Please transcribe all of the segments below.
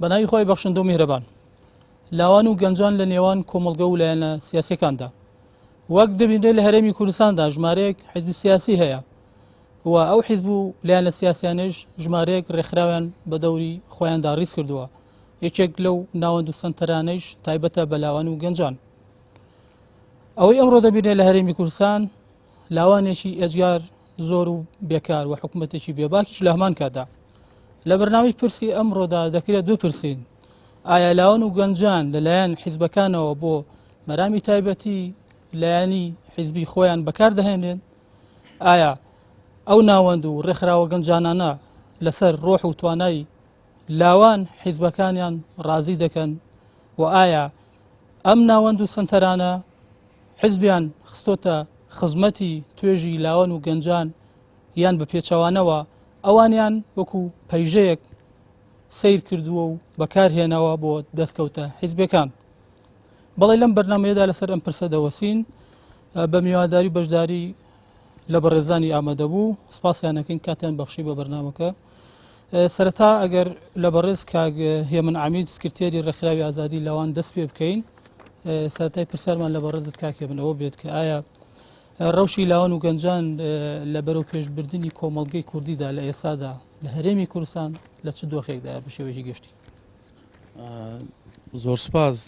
بەناوی خۆی بەخشندە و میهرەبان. لاوان و گەنجان لە نێوان کۆمەڵگە و لایەنە سیاسیەکاندا وەک دەبینرێت لە هەرێمی کوردستاندا ژمارەیەک حیزبی سیاسی هەیە و ئەو حیزب و لایەنە سیاسیانەش ژمارەیەک ڕێکخراویان بە دەوری خۆیاندا ڕیز کردووە. یەکێک لەو ناوەند و سەنتەرانەیش تایبەتە بە لاوان و گەنجان. ئەوەی ئەمڕۆ دەبینرێت لە هەرێمی کوردستان لاوانێکی ئێجگار زۆر و بێکار و حکوومەتێکی بێباکیش لە هەمان کاتدا. لە بەرنامەی پرسی ئەمڕۆدا دەکرێت بپرسین ئایا لاوان و گەنجان لەلایەن حیزبەکانەوە بۆ مەرامی تایبەتی لایەنی حیزبی خۆیان بەکار دەهێنرێن؟ ئایا ئەو ناوەند و ڕێکخراوە گەنجانانە لەسەر ڕۆح و توانای لاوان حیزبەکانیان ڕازی دەکەن و ئایا ئەم ناوەند و سنتەرانە حیزبیان خستۆتە خزمەتی توێژی لاوان و گەنجان یان بە پێچەوانەوە ئەوانیان وەکو پەیژەیەک سەیر کردووە و بەکارهێناوە بۆ دەستکەوتە حیزبەکان. بەڵێ لەم بەرنمەیەدا لەسەر ئەم پرسە دەوەسین بە میوانداری بەشداری لە بەڕێزانی ئامادەبوو سپاسیانەکەین کاتیان بەخشی بە بەرنمەکە. سەرەتا ئەگەر لە بەڕێز کاک هێمن عەمید سکرتێری ڕێکخراوی ئازادی لاوان دەست پێ بکەین، سەرەتای پرسیارمان لە بەڕێزت کاک هێمن ئەوە بێت کە ئایا ڕەوشی لاوان و گەنجان لە بەرەو پێشبردنی کۆمەڵگەی کوردیدا لە ئێستادا لە هەرێمی کوردستان لە چ دۆخێکدایە بە شێوەیەکی گشتی؟ زۆر سپاس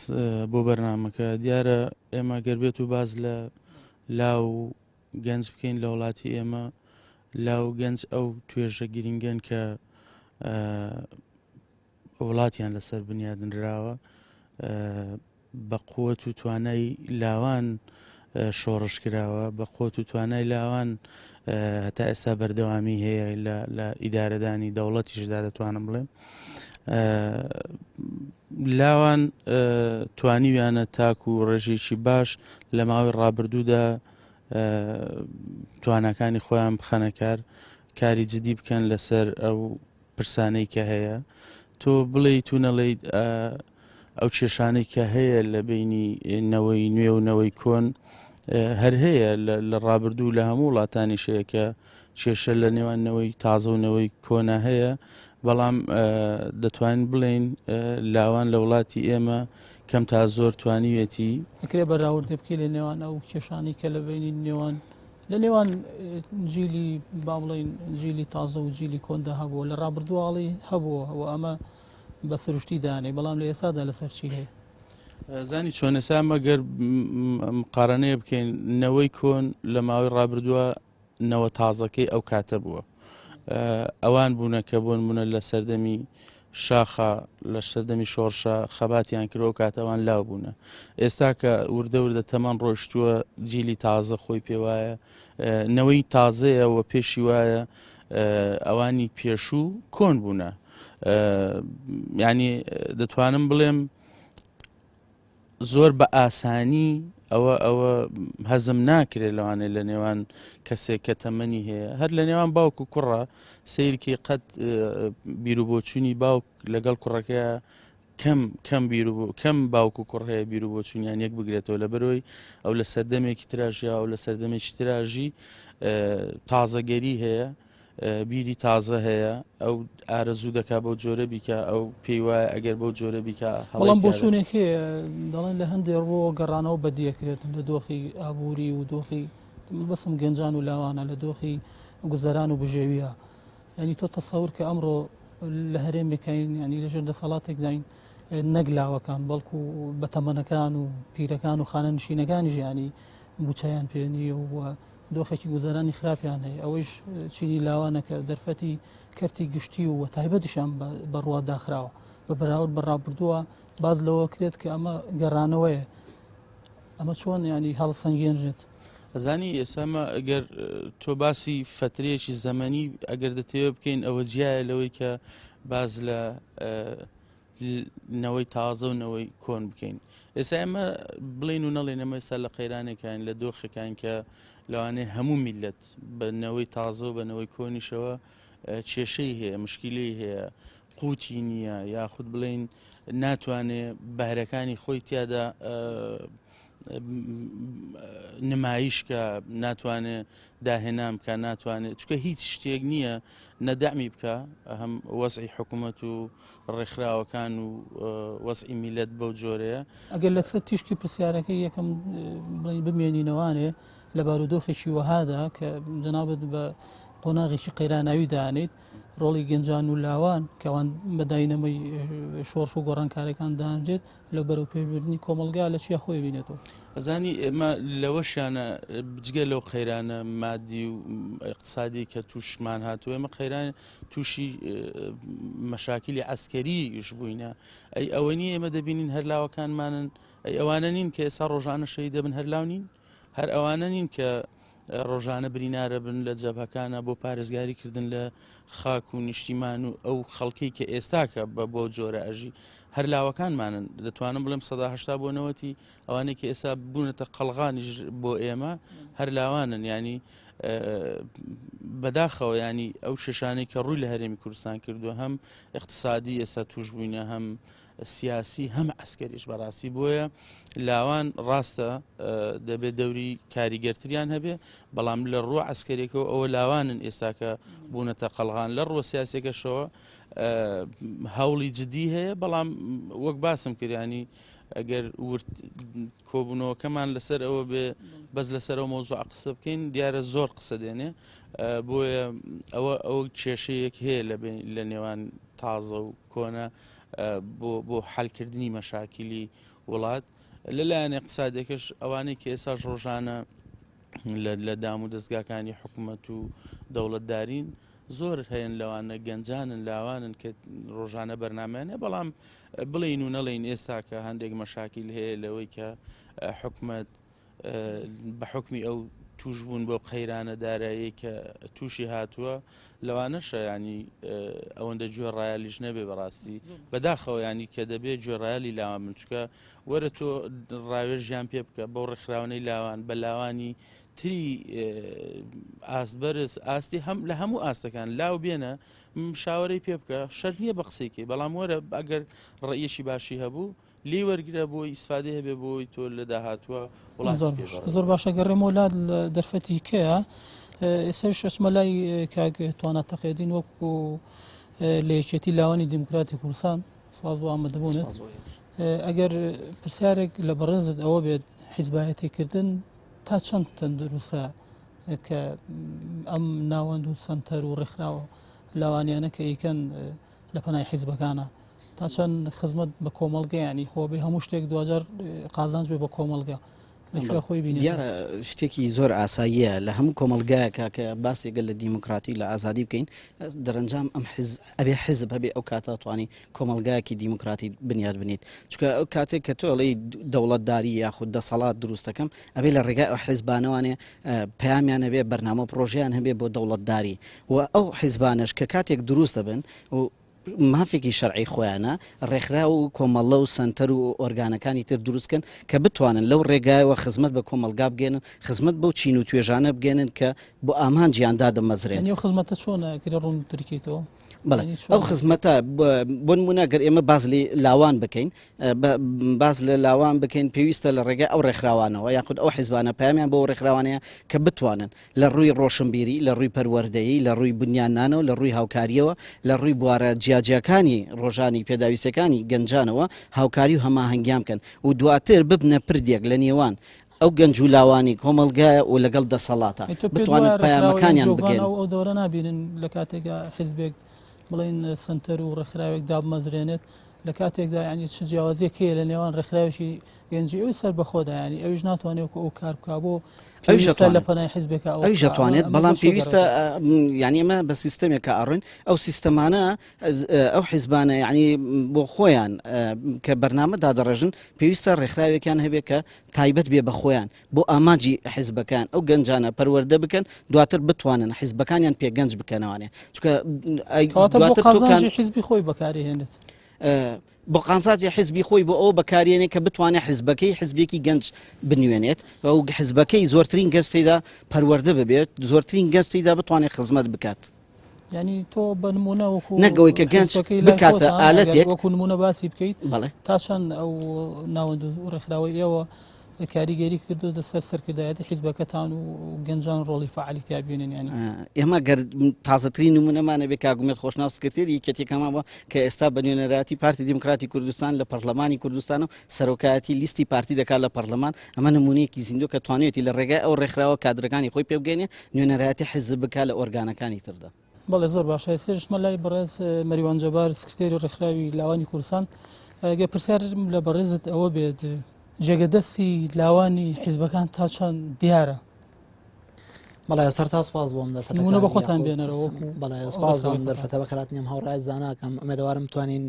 بۆ بەرنمەکە. دیارە ئێمە گەر بێت و باز لە لاو گەنج بکەین لە وڵاتی ئێمە، لاو گەنج ئەو توێژە گرنگن کە وڵاتیان لەسەر بنیادنراوە. بە قوت و توانای لاوان شۆڕش کراوە، بە قوت و توانای لاوان هەتا ئێستا بەردەوامی هەیە لە ئیدارەدانی دەوڵەتیشدا دەتوانم بڵێم. لاوان توانیویانە تاک و ڕێژێکی باش لە ماوەی ڕابردوودا تواناکانی خۆیان بخەنە کار، کاری جدی بکەن لەسەر ئەو پرسانەی کە هەیە. تۆ بڵێیت و نەڵێیت ئەو کێشانەی کە هەیە لە بینی نەوەی نوێ و نەوەی کۆن هەر هەیە لە ڕابردوو لە هەموو وڵاتانیش هەیە کە کێشە لە نێوان نەوەی تازە و نەوەی کۆنا هەیە، بەڵام دەتوانین بڵێین لاوان لە وڵاتی ئێمە کەم تا زۆر توانیوێتی. ئەکرێ بەراوردێ بکەی لە نێوان ئەو کێشانەی کە لە بینی نێوان لە نێوان جیلی با بڵێین جیلی تازە و جیلی کۆندا هەبووە لە ڕابردوواڵی هەبووە و ئەمە بە سروشتی دانێ، بەڵام لە ئێستادا لەسەر چی هەیە؟ زانی چۆن ئێستا مەگەر مقارنەیە بکەین نەوەی کۆن لە ماوەی ڕابردووە نەوە تازەکەی ئەو کاتە بووە، ئەوان بوونە کە بۆن بوونە لە سەردەمی شاخە لە سەردەمی شۆڕشە خەباتیان کرد، ئەو کاتەوان لاو بوونە. ئێستا کە وردە وردە تەمان ڕۆشتووە جیلی تازە خۆی پێوایە نەوەی تازەیە و پێشی وایە ئەوانی پێشوو کۆن بوونە. ینی دەتوانم بڵێم زۆر بە ئاسانی ئەوە ئەوە هەزم ناکرێت لەوانەیە لە نێوان کەسێک کە تەمەنی هەیە، هەر لە نێوان باوک و کوڕە سیرکی قەت بیرروبۆچوونی باوک لەگەڵ کوڕەکەی کەم کەم بیر کەم باوک و کوڕ هەیە بیرروبۆچوونیان یەک بگرێتەوە، لە بەرەوەی ئەو لە سەردەمێکی تراژیا و لە سەردەمێکی تراژی تازەگەری هەیە، بیری تازە هەیە، ئەو ئارەزوو دەکا بەو جۆرە بیکە، ئەو پێی وایە ئەگەر بەو جۆرە بیکە هەڵەی بەڵام تیادە. بۆچوونێک هەیە دەڵێن لە هەندێ ڕووەوە گەڕانەوە بەدیەکرێت لە دۆخی ئابووری و دۆخی بەسم گەنجان و لاوانە لە دۆخی گوزەران و بژێویە. یعنی تۆ تەسەور کە ئەمڕۆ لە هەرێمێکین، یعنی لەژێر دەسەڵاتێکداین نەک لاوەکان بەڵکو بەتەمەنەکان و پیرەکان و خانەنشینەکانی ژیانی موچەیان پێ نییە و دۆخێکی گوزەرانی خراپیان هەیە. ئەوەیش چینی لاوانە کە دەرفەتی کەرتی گشتی و تایبەتیشان بەڕوە داخراوە. بە بەراورد بە ڕابردووە باز لەوە کرێت کە ئەمە گەڕانەوەیە. ئەمە چۆن ینی هەڵسەنگێنرێت؟ ئەزانی ئێسامە ئەگەر تۆ باسی فترەیەکی زەمەنی ئەگەر دەتەوێت بکەین ئەوە جیایە لەوەی کە باز لە نەوەی تازە و نەوەی کۆن بکەین. ئێستا ئێمە بڵین و نەڵێن ئێمە ئێستا لە قەیرانێکین، لە دۆخێکین کە لەوانەیە هەموو میلەت بە نەوەی تازە و بە نەوەی کۆنیشەوە کێشەی هەیە، مشکلەی هەیە، قوتی نییە، یاخود بڵین ناتوانێ بەهرەکانی خۆی تیادا نمایشکە ناتوانێت داهێنان بکە ناتوانێت چکە هیچ شتێک نییە نەدەمی بکە هەم وەزعی حکوومەت و ڕێکخراوەکان و وەزعی میلەت بەو جۆرەیە. ئەگەر لەسەر تیشکی پرسیارەکەی یەکەم بڵێین بمێنینەوانێ لە بارودۆخێکی وەهادا کە جەنابت بە قۆناغێکی قەیراناوی دانیت ڕۆڵی گەنجان و لاوان کەوان بە داینەمەی شۆڕش و گۆڕانکارەکان دانرێت لە بەرەو پێشبردنی کۆمەڵگا لە چیا خۆی بینێتەوە. ئەزانی ئێمە لەوەشیانە بجگە لەو قەیرانە مادی و اقتصادی کە تووشمان هاتووە ئێمە قەیران تووشی مەشاکیلی عەسکەریش بووینە ئەی ئەوە نییە ئێمە دەبینین هەر لاوەکانمانن ئەی ئەوانە نین کە ئێستا ڕۆژانە شەهید دەبن هەر لاو نین هەر ئەوانە نین کە ڕۆژانە برینارە بن لە جەبهەکانە بۆ پارێزگاری کردن لە خاک و نیشتیمان و ئەو خەڵکەی کە ئێستاکە بە بۆ جۆرە ئەژی هەر لاوەکانمانن دەتوانم بڵێم 1970 بۆ نەوەتی ئەوانەی کە ئێستا بوونەتە قەڵغانیش بۆ ئێمە هەر لاوانن ینی بەداخەوە ینی ئەو شێشانەی کە ڕووی لە هەرێمی کوردستان کردووە هەم اقتصادی ئێستا توش بووینە هەم سیاسی هەم عسکەریش بەڕاستی بۆیە لاوان ڕاستە دەبێت دەوری کاریگەرتریان هەبێ بەڵام لە ڕووە عسکەرێکەوە ئەوە لاوانن ئێستاکە بوونەتە قەڵغان لە ڕووە سیاسەکەشەوە هەوڵی جدی هەیە بەڵام وەک باسم کردیانی ئەگەر ورد کۆبوونەوەکەمان لەسەر ئەوە بێ بەس لەسەر ئەو مەوزوعە قسە بکەین دیارە زۆر قسە دێنێ بۆیە ئەوە ئەو کێشەیەک هەیە لە نێوان تازە و کۆنە بۆ بۆ حلکردنی مەشاکیلی وڵات لەلایەن اقتصادێکش ئەوانەی کە ئێساش ڕۆژانە لە دام و دەستگاکانی حکوومەت و دەوڵەتدارین زۆر هەیەن لەوانە گەنجانن لاوانن کە ڕۆژانە بەرنامەیان هەیە بەڵام بڵێین و نەڵێین ئێستا کە هەندێک مەشاکیل هەیە لەوەی کە حکومەت بە حکمی ئەو توشبوون بۆ قەیرانە دارایی کە تووشی هاتووە لەوانەشە ینی ئەوەندە گوێ ڕایالیش نەبێ بەڕاستی بەداخەوە ینی کە دەبێت گوێڕایەلی لاوان بن چکە وەرە تۆ ڕاوێژیان پێ بکە بەو ڕێکخراونەی لاوان بە لاوانی تری ئاست بەرز ئاستی هەم لە هەموو ئاستەکان لاو بێنە مشاوەرەی پێ بکە شەرت نییە بە قسەیکەی بەڵام وەرە ئەگەر ڕێیەکی باشی هەبوو لی وەرگرە بۆی ئیسفادەی هەبێ بۆی تۆ لە داهاتووە وڵاتی زۆر پێ باش بەڕێوە زۆر باشە گەڕێمەوە لات لە دەرفەتی کەیە ئێستاش ئەچمە لای کاک توانا تەقێدین وەکو لە یەکێتی لاوانی دیموکراتی کوردستان سپاس بۆ ئامادەبوونت سپاس بۆ ئێوەش. ئەگەر پرسیارێک لە بەڕێزت ئەوە بێت حیزبایەتیکردن تا چەند تەندروستە کە ئەم ناوەند و سەنتەر و ڕێکخراوە لاوانیانە کە ئیکەن لە پەنای حیزبەکانە تا چەند خزمەت بە کۆمەڵگە ینی خۆ بێ هەموو شتێک دوجار قازانج بێ بە کۆمەڵگە لە خۆی بینێت دیارە شتێکی زۆر ئاساییە لە هەموو کۆمەڵگایەکە کە باسێکە لە دیموکراتی لە ئازادی بکەین دەرەنجام ئەم حزب ئەبێ حزب هەبێ ئەو کاتە توانی کۆمەڵگایەکی دیموکراتی بنیات بنیت چونکە ئەو کاتێک کە تۆ ئەڵێی دەوڵەتداری یاخود دەسەڵات دروست دەکەم ئەبێ لە ڕێگای ئەو حیزبانەوانێ پەیامیان هەبێ بەرنامە و پڕۆژەیان هەبێ بۆ دەوڵەتداری و ئەو حیزبانەش کە کاتێک دروست دەبن و مافێکی شەرعی خۆیانە ڕێکخراو و کۆمەڵە و سەنتەر و ئۆرگانەکانی تر دروست کەن کە بتوانن لەو ڕێگایەوە خزمەت بە کۆمەڵگا بگەێنن خزمەت بەو چین و توێژانە بگەێنن کە بۆ ئامانجیان دادەمەزرێن. ئەو خزمەتە چۆنە ئەکرێ ڕوونتر کەیتەوە؟ بەڵێ ئەو خزمەتە بۆ نمونە گەر ئێمە باز لە لاوان بکەین باز لە لاوان بکەین پێویستە لە ڕێگای ئەو ڕێکخراوانەوە یاخود ئەو حیزبانە پەیامیان بۆ ڕێکخراوانەیە کە بتوانن لە ڕووی ڕۆشنبیری لە ڕووی پەروەردەیی لە ڕووی بنیاننانەوە لە ڕووی هاوکاریەوە لە ڕووی بوارە جیاجیاکانی ڕۆژانی پێداویستەکانی گەنجانەوە هاوکاری و هەماهەنگیان بکەن و دواتر ببنە پردێک لە نێوان ئەو گەنج و لاوانی کۆمەڵگایە و لەگەڵ دەسەڵاتە ئەی تۆ پێت بتوانن وایە ڕێکخراوە پەیامەکانیان ئێنجیۆکان بگەیەنن. ئەو ئەو دەورە نابینن لە کاتێکا حیزبێک بڵێین سەنتەر و ڕێکخراوێک دابمەزرێنێت لە کاتێکدا یانی چ جیاوازیەک هەیە لە نێوان ڕێکخراوێکی NGO سەربەخۆدا یانی ئەویش ناتوانێت وەکو ئەو کار بکا بۆ ئەویش پێویستە لە ئەتوانێت پەنای حیزبێکا ئەوە ئەویش بکا ئەمە ئەتوانێت ئەمە بەڵام بۆ چێ پێویستە گەڕێتەوە؟ یانی ئێمە بە سیستەمێکا ئەڕۆین ئەو سیستەمانە ئەو حیزبانە یانی بۆ خۆیان کە بەرنامە دادەڕێژن پێویستە ڕێکخراوێکیان هەبێت کە تایبەت بێ بە خۆیان بۆ ئامانجی حیزبەکان ئەو گەنجانە پەروەردە بکەن دواتر بتوانن حیزبەکانیان پێ گەنج بکەنەوانێ چونکە کەواتە بۆ دواتر تۆ کان قازانجی حیزبی خۆی بەکاری هێنێت. بۆ قازانجی حیزبی خۆی بۆ ئەوە بەکارێنێ کە بتوانێت حیزبەکەی حیزبێکی گەنج بنوێنێت و حیزبەکەی زۆرترین گەنج تێدا پەروەردە ببێت زۆرترین گەنج تێدا بتوانێت خزمەت بکات. یعنی تۆ بە نمونە وەکو نەک ئەوەی کە گەنج حیزبەکەی لای بکاتە خۆتان ئەگەر ئالەتێک وەکو نمونە باسی بکەیت بەڵێ تا چەند ئەو ناوەند و ڕێکخراوەی ئێوە کاریگەری کردووەتە سەر سەرکردایەتی حیزبەکەتان و گەنجان ڕۆڵی فەعالی تیا بینن یانی؟ ئێمە گەر تازەترین نمونەمان هەبێ کاک ئومێد خۆشناو سکرتێری یەکێتیەکەمان بووە کە ئێستا بە نوێنەرایەتی پارتی دیموکراتی کوردستان لە پەرلەمانی کوردستان و سەرۆکایەتی لیستی پارتی دەکات لە پەرلەمان ئەمە نمونەیەکی زیندوو کە توانیویەتی لە ڕێگای ئەو ڕێکخراوە کادرەکانی خۆی پێبگەینێ نوێنەرایەتی حیزب بکات لە ئۆرگانەکانی تردا. بەڵێ زۆر باشە ئێستاش دەچمە لای بەڕێز مەریوان جەبار سکرتێری ڕێکخراوی لاوانی کوردستان گەر پرسیارم لە بەڕێزت ئەوە بێت جێگە دەستی لاوانی حیزبەکان تا چەند دیارە؟ بەڵێ سەر تا سپاس بۆم دەرفەتە نمونە بە خۆتان بێنەرەوە وەکو بەڵێ سپاس بۆم دەرفەتە بەخێراتنیم هاوڕای زاناکەم ئومێدەوارم توانین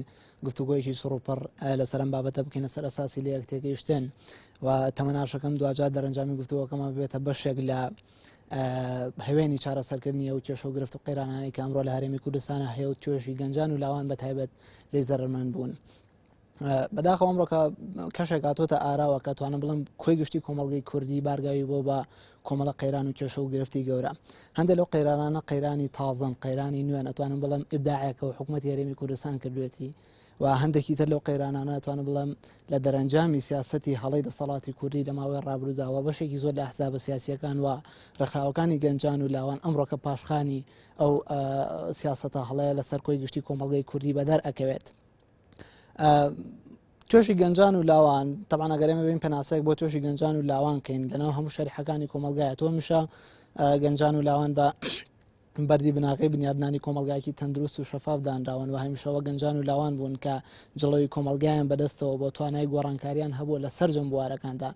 گفتوگۆیەکی سڕ و پڕ لەسەر ئەم بابەتە بکەینە سەر ئەساسی لە یەک تێگەیشتن و تەمەناشەکەم دواجار دەرەنجامی گفتوگۆکەمان ببێتە بەشێک لە هەوێنی چارەسەرکردنی ئەو کێشە و گرفت و قەیرانانەی کە ئەمڕۆ لە هەرێمی کوردستانە هەیە و توێژی گەنجان و لاوان بە تایبەت لێی زەرەرمەند بوون. بەداخەوە ئەمڕۆ کە کەشێک هاتۆتە ئاراوە کە توانم بڵم کۆی گشتی کۆمەڵگەی کوردی بارگاوی بۆ بە کۆمەڵە قەیران و کێشە و گرفتی گەورە هەندێک لەو قەیرانانە قەیرانی تازەن قەیرانی نوێن ئەتوانم بڵم ئیبداعێکە و حکوومەت هەرێمی کوردستان کردوێتی و هەندێکی تر لەو قەیرانانە ئەتوانم بڵێم لە دەرەنجامی سیاسەتی هەڵەی دەسەڵاتی کوردی لە ماوەی ڕابردوودا و بەشێکی زۆر لە ئەحزابە سیاسییەکان و ڕێکخراوەکانی گەنجان و لاوان ئەمڕۆکە پاشخانی ئەو سیاسەتە هەڵەیە لەسەر کۆی گشتی کۆمەڵگەی کوردی بەدەر ئەکەوێت. توێژی گەنجان و لاوان تەبعەن ئەگەر ئێمە بین پێناسەیەک بۆ توێژی گەنجان و لاوان کەین لەناو هەموو شەریحەکانی کۆمەڵگایە تۆ هەمیشە گەنجان و لاوان بە بەردی بناغەی بنیادنانی کۆمەڵگایەکی تەندروست و شەفاف دانراون و هەمیشە وەک گەنجان و لاوان بوون کە جڵەوی کۆمەڵگایان بەدەستەوە بۆ توانای گۆڕانکاریان هەبووە لە سەرجەم بوارەکاندا.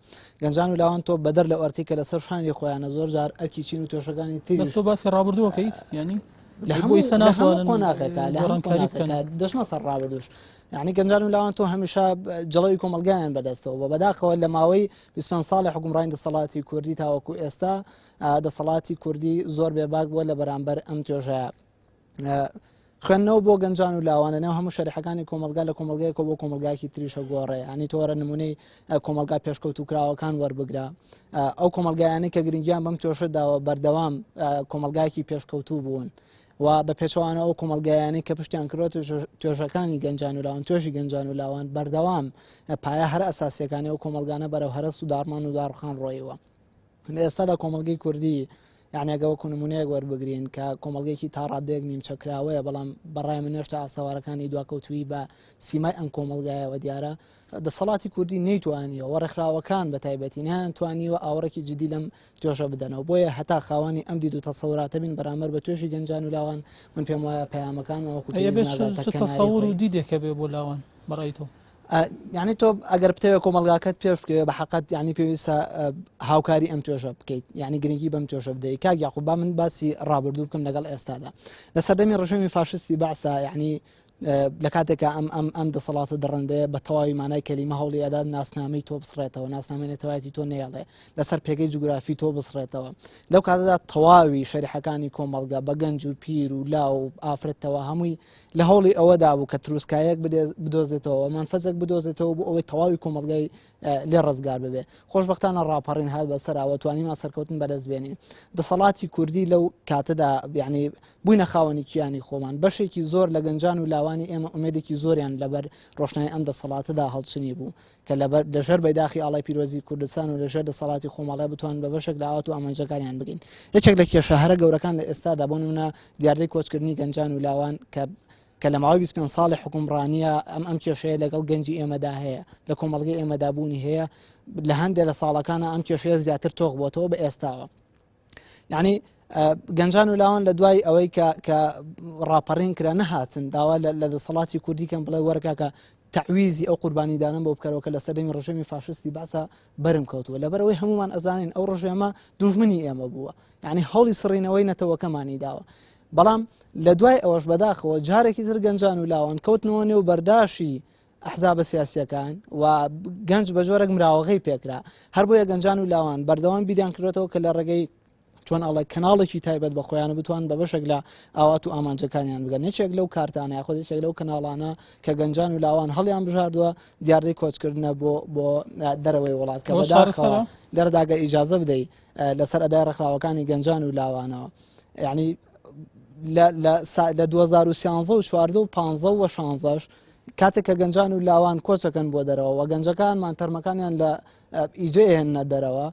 گەنجان و لاوان تۆ بەدەر لەو ئەرکەی کە لەسەر شانی خۆیانە زۆر جار ئەرکی چین و توێژەکانی بەس تریش تۆ باسی ڕابردووەکەیت یانی لە بۆ هەموو ئیستا لە هەموو ناتوانن قۆناغێکا لە هەموو گۆڕانکاری بکەن. قۆناغێکا دەچمە سەر ڕابردووش یعنی گەنجان و لاوان تۆ هەمیشە جڵەوی کۆمەڵگایان بەدەستەوە بووە بەداخەوە لە ماوەی 25 ساڵی حوکمڕانی دەسەڵاتی کوردی تاوەکو ئێستا دەسەڵاتی کوردی زۆر بێباک بووە لە بەرامبەر ئەم توێژەیە. خوێندنەوە بۆ گەنجان و لاوان لەنێو هەموو شەریحەکانی کۆمەڵگا لە کۆمەڵگایەکەوە بۆ کۆمەڵگایەکی تریشە گۆڕێ ینی تۆرە نمونەی کۆمەڵگا پێشکەوتوکراوەکان وەربگرە ئەو کۆمەڵگایانەی کە گرنگیان بەم توێژە داوە بەردەوام کۆمەڵگایەکی پێشکەوتوو بوون و بە پێچەوانە ئەو کۆمەڵگایانەی کە پشتیان کردووە توێژەکانی گەنجان و لاوان توێژی گەنجان و لاوان بەردەوام پایە هەر ئەساسیەکانی ئەو کۆمەڵگانە بەرەو هەرەس و داڕمان و داڕوخان ڕۆیوە. لە ئێستادا کۆمەڵگەی کوردی یعنی ئەگە وەکو نمونەیەک وەربگرین کە کۆمەڵگەیەکی تا ڕادەیەک نیمچە کراوەیە بەڵام بەڕای من هێشتا ئاسەوارەکانی دواکەوتووی بە سیمای ئەم کۆمەڵگایەوە دیارە دەسەڵاتی کوردی نەیتوانیوە و ڕێکخراوەکان بە تایبەتی نەیان توانیوە ئاوڕێکی جدی لەم توێژە بدەنەوە بۆیە هەتا خاوەنی ئەم دید و تەسەوراتە بین بەرامبەر بە توێژی گەنجان و لاوان من پێم وایە پەیامەکان وەکو پێویست ناگاتە کەناری تەسەور و خۆی. دیدێک هەبێ بۆ لاوان بەڕای تۆ؟ یعنی تۆ ئەگەر بتەوێت کۆمەلگاکەت پێش بکەوێت بە حقت یعنی پێویستە هاوکاری ئەم توێژە بکەیت یعنی گرنگی بەم توێژە بدەیت کاک یاقوب با من باسی ڕابردوو بکەم لەگەڵ ئێستادا لە سەردەمی ڕژێمی فاشستی بەعسا یعنی لە کاتێکا ئەم ئەم ئەم دەسەڵاتە دڕندەیە بە تەواوی مانای کەلیمە هەوڵی ئەدات ناسنامەی تۆ بسڕێتەوە ناسنامەی نەتەوایەتی تۆ نەیەڵێ لەسەر پێگەی جوگرافی تۆ بسڕێتەوە لەو کاتەدا تەواوی شەریحەکانی کۆمەڵگە بە گەنج و پیر و لاو و ئافرەتەوە هەمووی لە هەوڵی ئەوەدا بوو کە تروسکایەک بدۆزێتەوە، مەنفەزێک بدۆزێتەوە بۆ ئەوەی تەواوی کۆمەڵگای لێ ڕزگار ببێ. خۆشبەختانە ڕاپەڕین هات بەسەرا و توانیمان سەرکەوتن بەدەست بێنین. دەسەڵاتی کوردی لەو کاتەدا یعنی بووینە خاوەنی کیانی خۆمان. بەشێکی زۆر لە گەنجان و لاوانی ئێمە ئومێدێکی زۆریان لەبەر ڕۆشنایی ئەم دەسەڵاتەدا هەڵچنی بوو. کە لەبەر لەژێر بەیداخی ئاڵای پیرۆزی کوردستان و لەژێر دەسەڵاتی خۆماڵی بتوانن بە بەشێک لە ئاوات و ئامانجەکانیان بگەین. یەکێک لە کێشە هەرە گەورەکان لە ئێستادا بۆ نمونە دیاردەی کۆچکردنی گەنجان و لاوان کە کە لە ماوەی 25 ساڵی حکومڕانیە ئەم ئەم کێشەیە لەگەڵ گەنجی ئێمەدا هەیە لە کۆمەڵگەی ئێمەدا بوونی هەیە لە هەندێک لە ساڵەکانە ئەم کێشەیە زیاتر تۆخ بۆتەوە بە ئێستاوە یعنی گەنجان و لاوان لە دوای ئەوەی کە کە ڕاپەڕین کرا نەهاتن داوا لە دەسەڵاتی کوردی کەم بڵێ وەرکاکە تەعویزی ئەو قوربانیدانم بۆ بکەرەوە کە لە سەردەمی ڕژێمی فاشستی بەعسا بەرم کەوتووە لەبەرەوەی هەمومان ئەزانین ئەو ڕژێمە دوژمنی ئێمە بووە یعنی هەوڵی سڕینەوەی نەتەوەکەمانی داوە بەڵام لە دوای ئەوەش بەداخەوە جارێکی تر گەنجان و لاوان کەوتنەوە نێو بەرداشی ئەحزابە سیاسیەکان و گەنج بە جۆرێک مراوەغەی پێکرا هەر بۆیە گەنجان و لاوان بەردەوام بیریان کردێتەوە کە لە ڕێگەی چۆن ئەڵێ کەناڵێکی تایبەت بە خۆیان بتوان بە بەشێک لە ئاوات و ئامانجەکانیان بگەن یەکێک لەو کارتانە یاخود یەکێک لەو کەناڵانە کە گەنجان و لاوان هەڵیان بژاردووە دیاردەی کۆچکردنە بۆ بۆ دەرەوەی وڵات کە بەداخەوە لێرەدا گەر ئیجازە بدەی لەسەر ئەدای ڕێکخراوەکانی گەنجان و لاوانەوە یعنی لە 2013 و 14 و 15 و 16 کاتێک کە گەنجان و لاوان کۆچەکەن بۆ دەرەوە و گەنجەکانمان تەرمەکانیان لە ئیجێ هێننە دەرەوە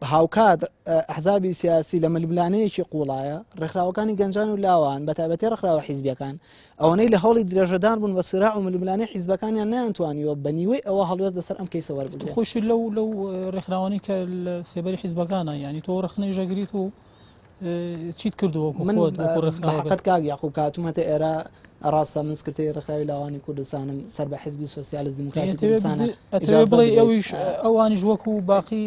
هاوکات ئەحزابی سیاسی لە ململانەیەکی قوڵایە ڕێکخراوەکانی گەنجان و لاوان بە تایبەتی ڕێکخراوە حیزبیەکان ئەوەنەی لە هەوڵی درێژەدان بوون بە سراع و ململانێ حیزبەکانیان نەیانتوانیوە بە نیوەی ئەوە هەڵوێست لەسەر ئەم کەیسە وەربگرن. خۆشی لەو لەو ڕێکخراوانەی کە لە سێبەری حیزبەکانە یعنی تۆ ڕەخنەی ژەگریت و چیت کردووە وەکو من خۆت وەکو ڕێکخراوەکەت؟ بەحەقت کاک یاقوب کە هاتوومەتە ئێرە ڕاستە من سکرتێری ڕێکخراوی لاوانی کوردستانم سەر بە حیزبی سۆسیالیست دیموکراتی ئەتەوێ کوردستانە ئەتەوێ ئیجازە بڵێی بدەیت ئەویش ئەوانیش وەکو باقی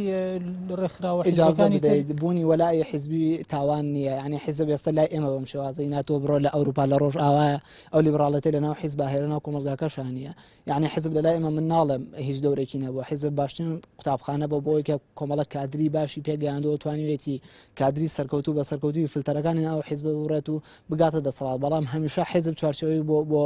ڕێکخراوە ئیجازە حیزبەکانی تر بدەیت بوونی وەلائی حیزبی تاوان نییە یعنی حیزب ئێستا لای ئێمە بەم شێوازەی ناتۆ بڕۆ لە ئەوروپا لە ڕۆژئاوایە ئەو لیبراڵەتی لە ناو حیزبا هەیە لە ناو کۆمەڵگاکەشا نییە یعنی حیزب لە لای ئێمە من ناڵێم هیچ دەورێکی نەبووە حیزب باشترین قوتابخانە بە بۆی کە کۆمەڵە کادری باشی پێگەیاندەوە توانیوێتی کادری سەرکەوتوو بە سەرکەوتووی فلتەرەکانی ناو حیزب ببڕێت و بگاتە دەسەڵات بەڵام هەمیشە حیزب چوارچێوەی بۆ بۆ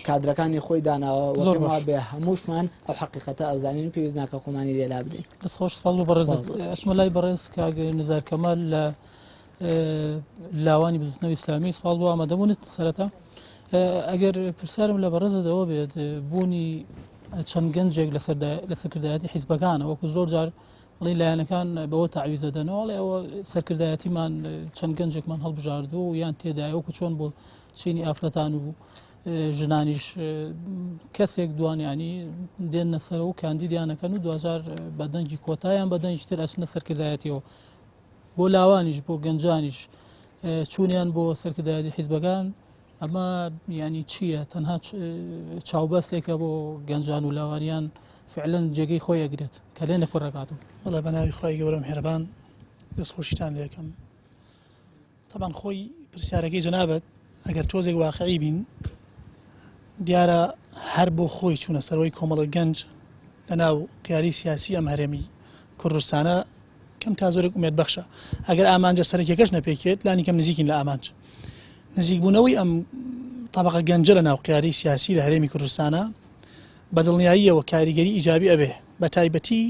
کادرەکانی خۆی داناوە زۆر پێم باش. وابێ هەمووشمان ئەو حەقیقەتە ئەزانین و پێویست ناکە خۆمانی لێ لابدەین. دەست خۆش سپاس بۆ بەڕێزت. سپاس بۆ تۆ. ئەچمە لای بەڕێز کاک نزار کەمال لە لاوانی بزوتنەوەی ئیسلامی سپاس بۆ ئامادەبوونت سەرەتا ئەگەر پرسیارم لە بەڕێزت ئەوە بێت بوونی چەند گەنجێک لەسەر لە سەرکردایەتی حیزبەکانە وەکو زۆر جار بڵێ لایەنەکان بەوە تەعویز دەدەنەوە ئەڵێ ئەوە سەرکردایەتیمان چەند گەنجێکمان هەڵبژاردووە و یان تێدایە وەکو چۆن بۆ چینی ئافرەتان و ژنانیش کەسێک دوانیانی دێنە سەرەوە و کاندیدیانەکەن و دوجار بە دەنگی کۆتایان بە دەنگی تر ئەچنە سەرکردایەتیەوە بۆ لاوانیش بۆ گەنجانیش چوونیان بۆ سەرکردایەتی حیزبەکان ئەمە ینی چییە؟ تەنها چاوبەستێکە بۆ گەنجان و لاوانیان فعلەن جێگەی خۆی ئەگرێت کە لێ نەپڕەکاتەوە. بەڵێ بە ناوی خوای گەورە میهرەبان دەستخۆشیتان لێکەم. تەبعەن خۆی پرسیارەکەی جەنابت ئەگەر تۆزێک واقعی بین دیارە هەر بۆ خۆی چوونە سەرەوەی کۆمەڵە گەنج لەناو قیاری سیاسی ئەم هەرێمی کوردستانە کەم تا زۆرێک ئومێد بەخشە ئەگەر ئامانجە سەرەکیەکەش نەپێکێت لانی کەم نزیکین لە ئامانج نزیکبوونەوەی ئەم تەبەقە گەنجە لە ناو قیادەی سیاسی لە هەرێمی کوردستانە بە دڵنیاییەوە کاریگەری ئیجابی ئەبێ بە تایبەتی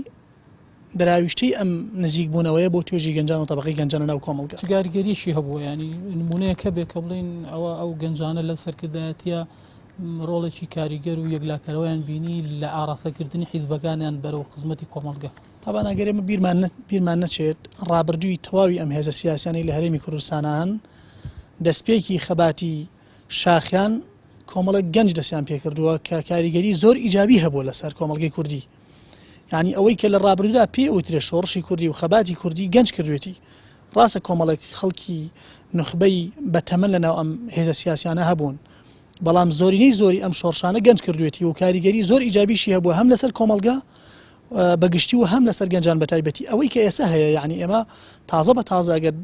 دراویشتەی ئەم نزیکبوونەوەیە بۆ توێژی گەنجان و تەبەقەی گەنجان لە ناو کۆمەڵگە. چ کاریگەریی هەبووە یانی نموونەیەک هەبێ کە بڵێین ئەوە ئەو گەنجانە لە سەرکردایەتیە ڕۆڵێکی کاریگەر و یەکلاکەرەوەیان بینی لە ئاراستەکردنی حیزبەکانیان بەرەو خزمەتی کۆمەڵگە؟ تابان ئەگەر ئێمە بیرمان بیرمان نەچێت ڕابردووی تەواوی ئەم هێزە سیاسیانەی لە هەرێمی کوردستانە هەن دەستپێکی خەباتی شاخیان کۆمەڵێک گەنج دەستیان پێکردووە کە کاریگەری زۆر ئیجابی هەبووە لەسەر کۆمەڵگەی کوردی یعنی ئەوەی کە لە ڕابردوودا پێ وترێ شۆڕشی کوردی و خەباتی کوردی گەنج کردوێتی ڕاستە کۆمەڵێک خەڵکی نوخبەی بەتەمەن لەناو ئەم هێزە سیاسیانە هەبوون بەڵام زۆرینەی زۆری ئەم شۆڕشانە گەنج کردوێتی و کاریگەری زۆر ئیجابیشی هەبووە هەم لەسەر کۆمەڵگە بە گشتی و هەم لەسەر گەنجان بە تایبەتی ئەوەی کە ئێستا هەیە یعنی ئێمە تازە بە تازە ئەگەر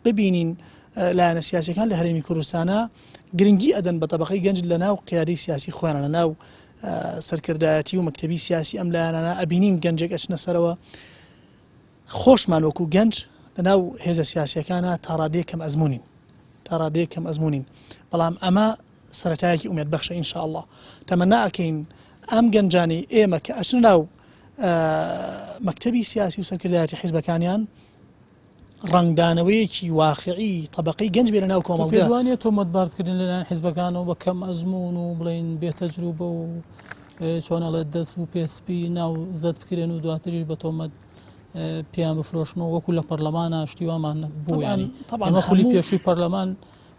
ببینین لایەنە سیاسەکان لە هەرێمی کوردستانە گرنگی ئەدەن بە تەبقەی گەنج لە ناو قیادەی سیاسی خۆیان لە ناو سەرکردایەتی و مەکتەبی سیاسی ئەم لایەنانە ئەبینین گەنجێک ئەچنە سەرەوە خۆشمان وەکو گەنج لە ناو هێزە سیاسیەکانە تاڕادەیەک کەم ئەزمونین تاڕادەیەک کەم ئەزمونین بەڵام ئەمە سەرەتایەکی ئومێد بەخشە ان شاء اللە تەمەنا ئەکەین ئەم گەنجانەی ئێمە کە ئەچنە ناو مەکتەبی سیاسی و سەرکردایەتی حیزبەکانیان ڕەنگدانەوەیەکی واقعی طبقەی گەنج بێ لە ناو کۆمەڵگە. پێت وانییە تۆمەتبار بکرێن لەلایەن حیزبەکانەوە بە کەم ئەزموون و بڵێین بێ تەجروبە و چۆن ئەڵێت دەست و پێ سپی ناو زەد بکرێن و دواتریش بە تۆمەت پێیان بفرۆشنەوە وەکو لە پەرلەمانە شتی وامان بوو ینی ئەمە خولی پێشووی پەرلەمان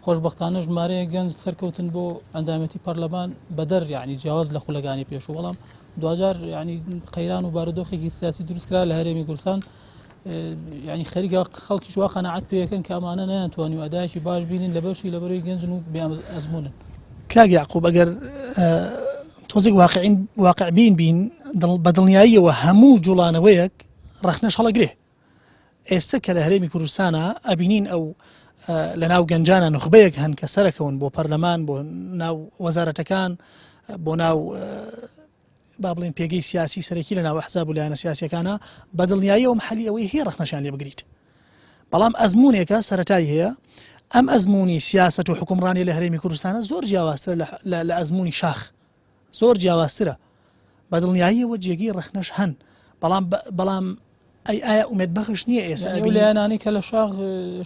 خۆشبەختانە ژمارەیەک گەنج سەرکەوتن بۆ ئەندامێتی پەرلەمان بەدەر یعنی جیاواز لە خولەکانی پێشوو بەڵام دواجار یعنی قەیران و بارودۆخێکی سیاسی دروستکرا لە هەرێمی کوردستان یعنی خەریکە خەڵکیش وا قەناعەت پێەکەن کە ئەمانە نەیانتوانی و ئەدایکی باش بینین لە بەشی لەبەرەوەی گەنجن و بێ ئەزمونن. کاک یعقوب ئەگەر تۆزێک واقعین واقعبین بین بە دڵنیاییەوە هەموو جوڵانەوەیەک ڕەخنەش هەڵەگرێ ئێستا کە لە هەرێمی کوردستانە ئەبینین ئەو لە ناو گەنجانە نوخبەیەک هەن کە سەرەکەون بۆ پەرلەمان بۆ ناو وەزارەتەکان بۆ ناو با بڵێن پێگەی سیاسی سەرەکی لە ناو ئەحزاب و لایەنە سیاسیەکانە بە دڵنیاییەوە محلی ئەوەی هەیە ڕەخنەشیان لێ بگریت بەڵام ئەزمونێکە سەتایی هەیە ئەم ئەزمموی سیاست و حکومڕانی لە هەرێمی کوردستانە زۆر جیاوازترە لە ئەزمموی شاخ زۆر جیاوازترە بە دڵنیاییەوە جێگەی ڕەخنەش هەن بەڵام بەڵام ئەی ئایا ئومێد بەخش نییە ئێستا ئەو لایەنانەی کە لە شاخ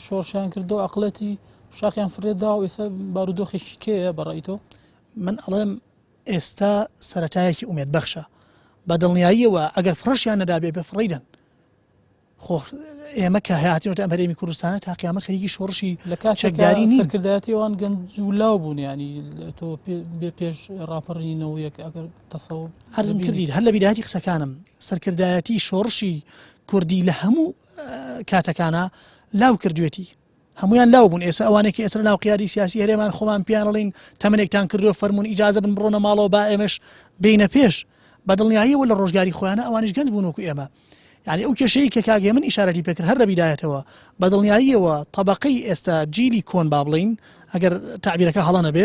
شۆڕشیان کردو ئەقلەتی شاخیان فرێدا و ئێستا بارودۆخێکی کێیە بەڕای تۆ؟ من ئەڵێم ئێستا سەرەتایەکی ئومێد بەخشە بە دڵنیاییەوە ئەگەر فڕەشیان نەدابێ بێ فڕەی دەن. خۆ ئێمە کە هاتینەوە ئەم هەرێمی کوردستانە تا قیامەت خەریکی شۆڕشی لە کاتێکا چەکداری نین. سەرکردایەتی ئەوان گەنج و لاو بوون یانی تۆ بێ پێش ڕاپەڕینەوە یەک ئەگەر تەسەور عەرزم ببینی. کردیت هەر لە بیدایەتی قسەکانم سەرکردایەتی شۆڕشی کوردی لە هەموو کاتەکانا لاو کردوێتی هەموویان لاو بوون ئێستا ئەوانەی کە ئێستا لە ناو قیادی سیاسی هەرێمان خۆمان پێیان ئەڵێین تەمەنێکتان کردووە فەرموون ئیجازە بن بڕۆنە ماڵەوە با ئێمەش بێینە پێش بە دڵنیاییەوە لە ڕۆژگاری خۆیانە ئەوانیش گەنج بوون وەکو ئێمە یعنی ئەو کێشەیە کە کاک هێمن ئیشارەتی پێکرد هەر لە بیدایەتەوە بە دڵنیاییەوە طبقەی ئێستا جیلی کۆن با بڵین ئەگەر تعبیرەکە هەڵە نەبێ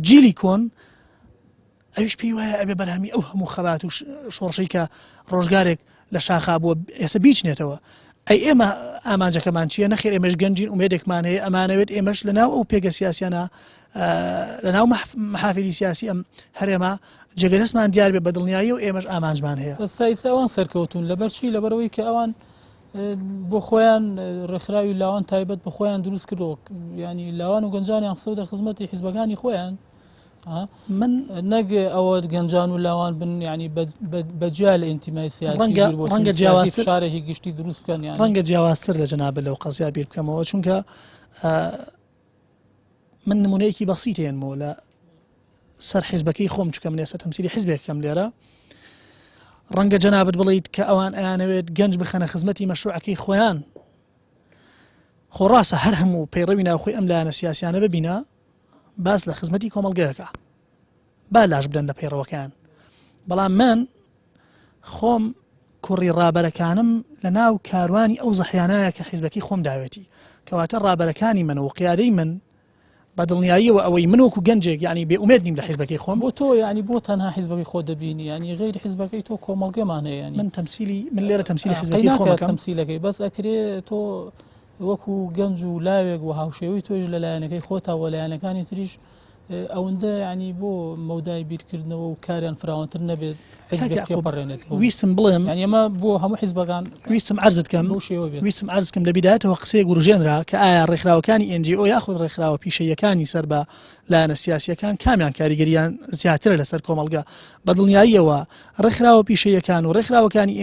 جیلی کۆن ئەویش پێی وایە ئەبێ بەرهەمی ئەو هەموو خەبات و شۆڕشەی کە ڕۆژگارێک لە شاخا بووە ئێستا بیچنێتەوە. ئەی ئێمە ئامانجەکەمان چییە؟ نەخێر ئێمەش گەنجین ئومێدێکمان هەیە ئەمانەوێت ئێمەش لە ناو ئەو پێگە سیاسیانە لە ناو محافلی سیاسی ئەم هەرێمە جێگەدەستمان دیار بێ بە دڵنیایی و ئێمەش ئامانجمان هەیە. ئێستا ئیستا ئەوان سەرکەوتون لەبەر چی؟ لەبەرئەوەی کە ئەوان بۆ خۆیان ڕێکخراوی لاوان تایبەت بە خۆیان دروست کردەوە ینی لاوان و گەنجانیان خستەوە خزمەتی حیزبەکانی خۆیان من نەک ئەوە گەنجان و لاوان بن ینی بە جیا لە ئینتیمای سیاسی ڕەنگە ڕەنگە جیاوازتر شارێکی گشتی دروست بکەن یان ڕەنگە جیاوازتر لە جەنابت لەو قەزیا بیر بکەمەوە چونکە من نمونەیەکی بەسیت هێنمەوە لە سەر حیزبەکەی خۆم چکە من ئێستا تەمسیلی حیزبێکەکەم لێرە ڕەنگە جەنابت بڵیت کە ئەوان ئەیانەوێت گەنج بخەنە خزمەتی مەشروعەکەی خۆیان خۆ ڕاستە هەر هەموو پەیڕەوی ناوخۆی ئەم لایەنە سیاسیانە ببینە باس لە خزمەتی کۆمەڵگەیەکە با لاش بدەن لە پەیڕەوەکەیان بەڵام من خۆم کوڕی ڕابەرەکانم لە ناو کاروانی ئەو زەحیانایە کە حیزبەکەی خۆم داوێتی کەواتە ڕابەرەکانی من و قیادەی من بە دڵنیاییەوە ئەوەی من وەکو گەنجێک یعنی بێ ئومێد نیم لە حیزبەکەی خۆم بۆ تۆ یعنی بۆ تەنها حیزبەکەی خۆ دەبینی یعنی غیر حیزبەکەی تۆ کۆمەڵگەمان هەیە یعنی من تەمسیلی من لێرە تەمسیلی حیزبەکەی خۆم ئەکەم تەمسیلەکەی بەس ئەکرێ تۆ وەکو گەنج و لاوێک و هاوشێوەی تۆش لە لایەنەکەی خۆتا و لایەنەکانی تریش ئەوەندە ینی بۆ مەودای بیرکردنەوە و کاریان فراوانتر نەبێت تێپەڕێنێت ویستم بڵێم یعنی ئەمە بۆ هەموو حیزبەکان ویستم عەرزت کەم بەو شێوە بێت ویستم عەرز کەم لە بیدایەتەوە قسەیەک وروژێنرا کە ئایا ڕێکخراوەکانی NGO یاخود ڕێکخراوە پیشەییەکانی سەر بە لایەنە سیاسیەکان کامیان کاریگەریان زیاترە لەسەر کۆمەڵگە بە دڵنیاییەوە ڕێکخراوە پیشەییەکان و ڕێکخراوەکانی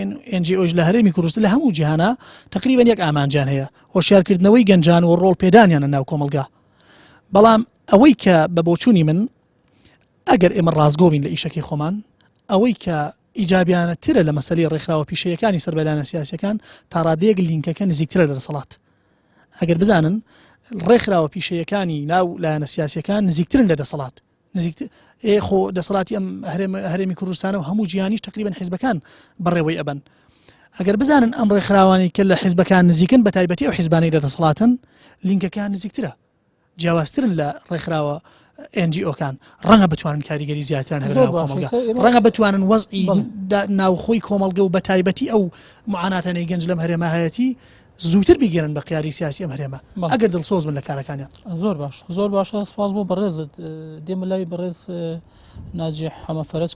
NGO لە هەرێمی کوردستان لە هەموو جیهانا تقریبا یەک ئامانجیان هەیە هۆشیارکردنەوەی گەنجان و ڕۆڵ پێدانیانە ناو کۆمەڵگا بەڵام ئەوەی کە بە بۆچوونی من ئەگەر ئێمە ڕاستگۆ بین لە ئیشەکەی خۆمان ئەوەی کە ئیجابیانەترە لە مەسەلەی ڕێکخراوە پیشەیەکانی سەر بە لایەنە سیاسیەکان تا ڕادەیەک لینکەکە نزیکترە لە دەسەڵات ئەگەر بزانن ڕێکخراوە پیشەیەکانی ناو لایەنە سیاسیەکان نزیکترن لە دەسەڵات نزیکتر ئێ خۆ دەسەڵاتی ئەم هەرێمی کوردستانە و هەموو جیهانیش تقریبا حیزبەکان بەڕێوەی ئەبەن ئەگەر بزانن ئەم ڕێکخراوانی کە لە حیزبەکان نزیکن بە تایبەتی ئەو حیزبانەی لە دەسەڵاتن لینکەکان نزیکترە جیاوازترن لە ڕێکخراوە NGO کان ڕەنگە بتوانن کاریگەری زیاتران هەبێت لەناو کۆمەڵگا ڕەنگە بتوانن وەزعی ناوخۆی کۆمەڵگە و بە تایبەتی ئەو معاناتانەی گەنج لەم هەرێمە هەیەتی زووتر بیگەرن بە قیاری سیاسی ئەم هەرێمە ئەگەر دڵسۆز بن لە کارەکانیان. زۆر باش زۆر باشە سپاس بۆ بەڕێزت دێمە لای بەڕێز ناجیح حەمە فەرەج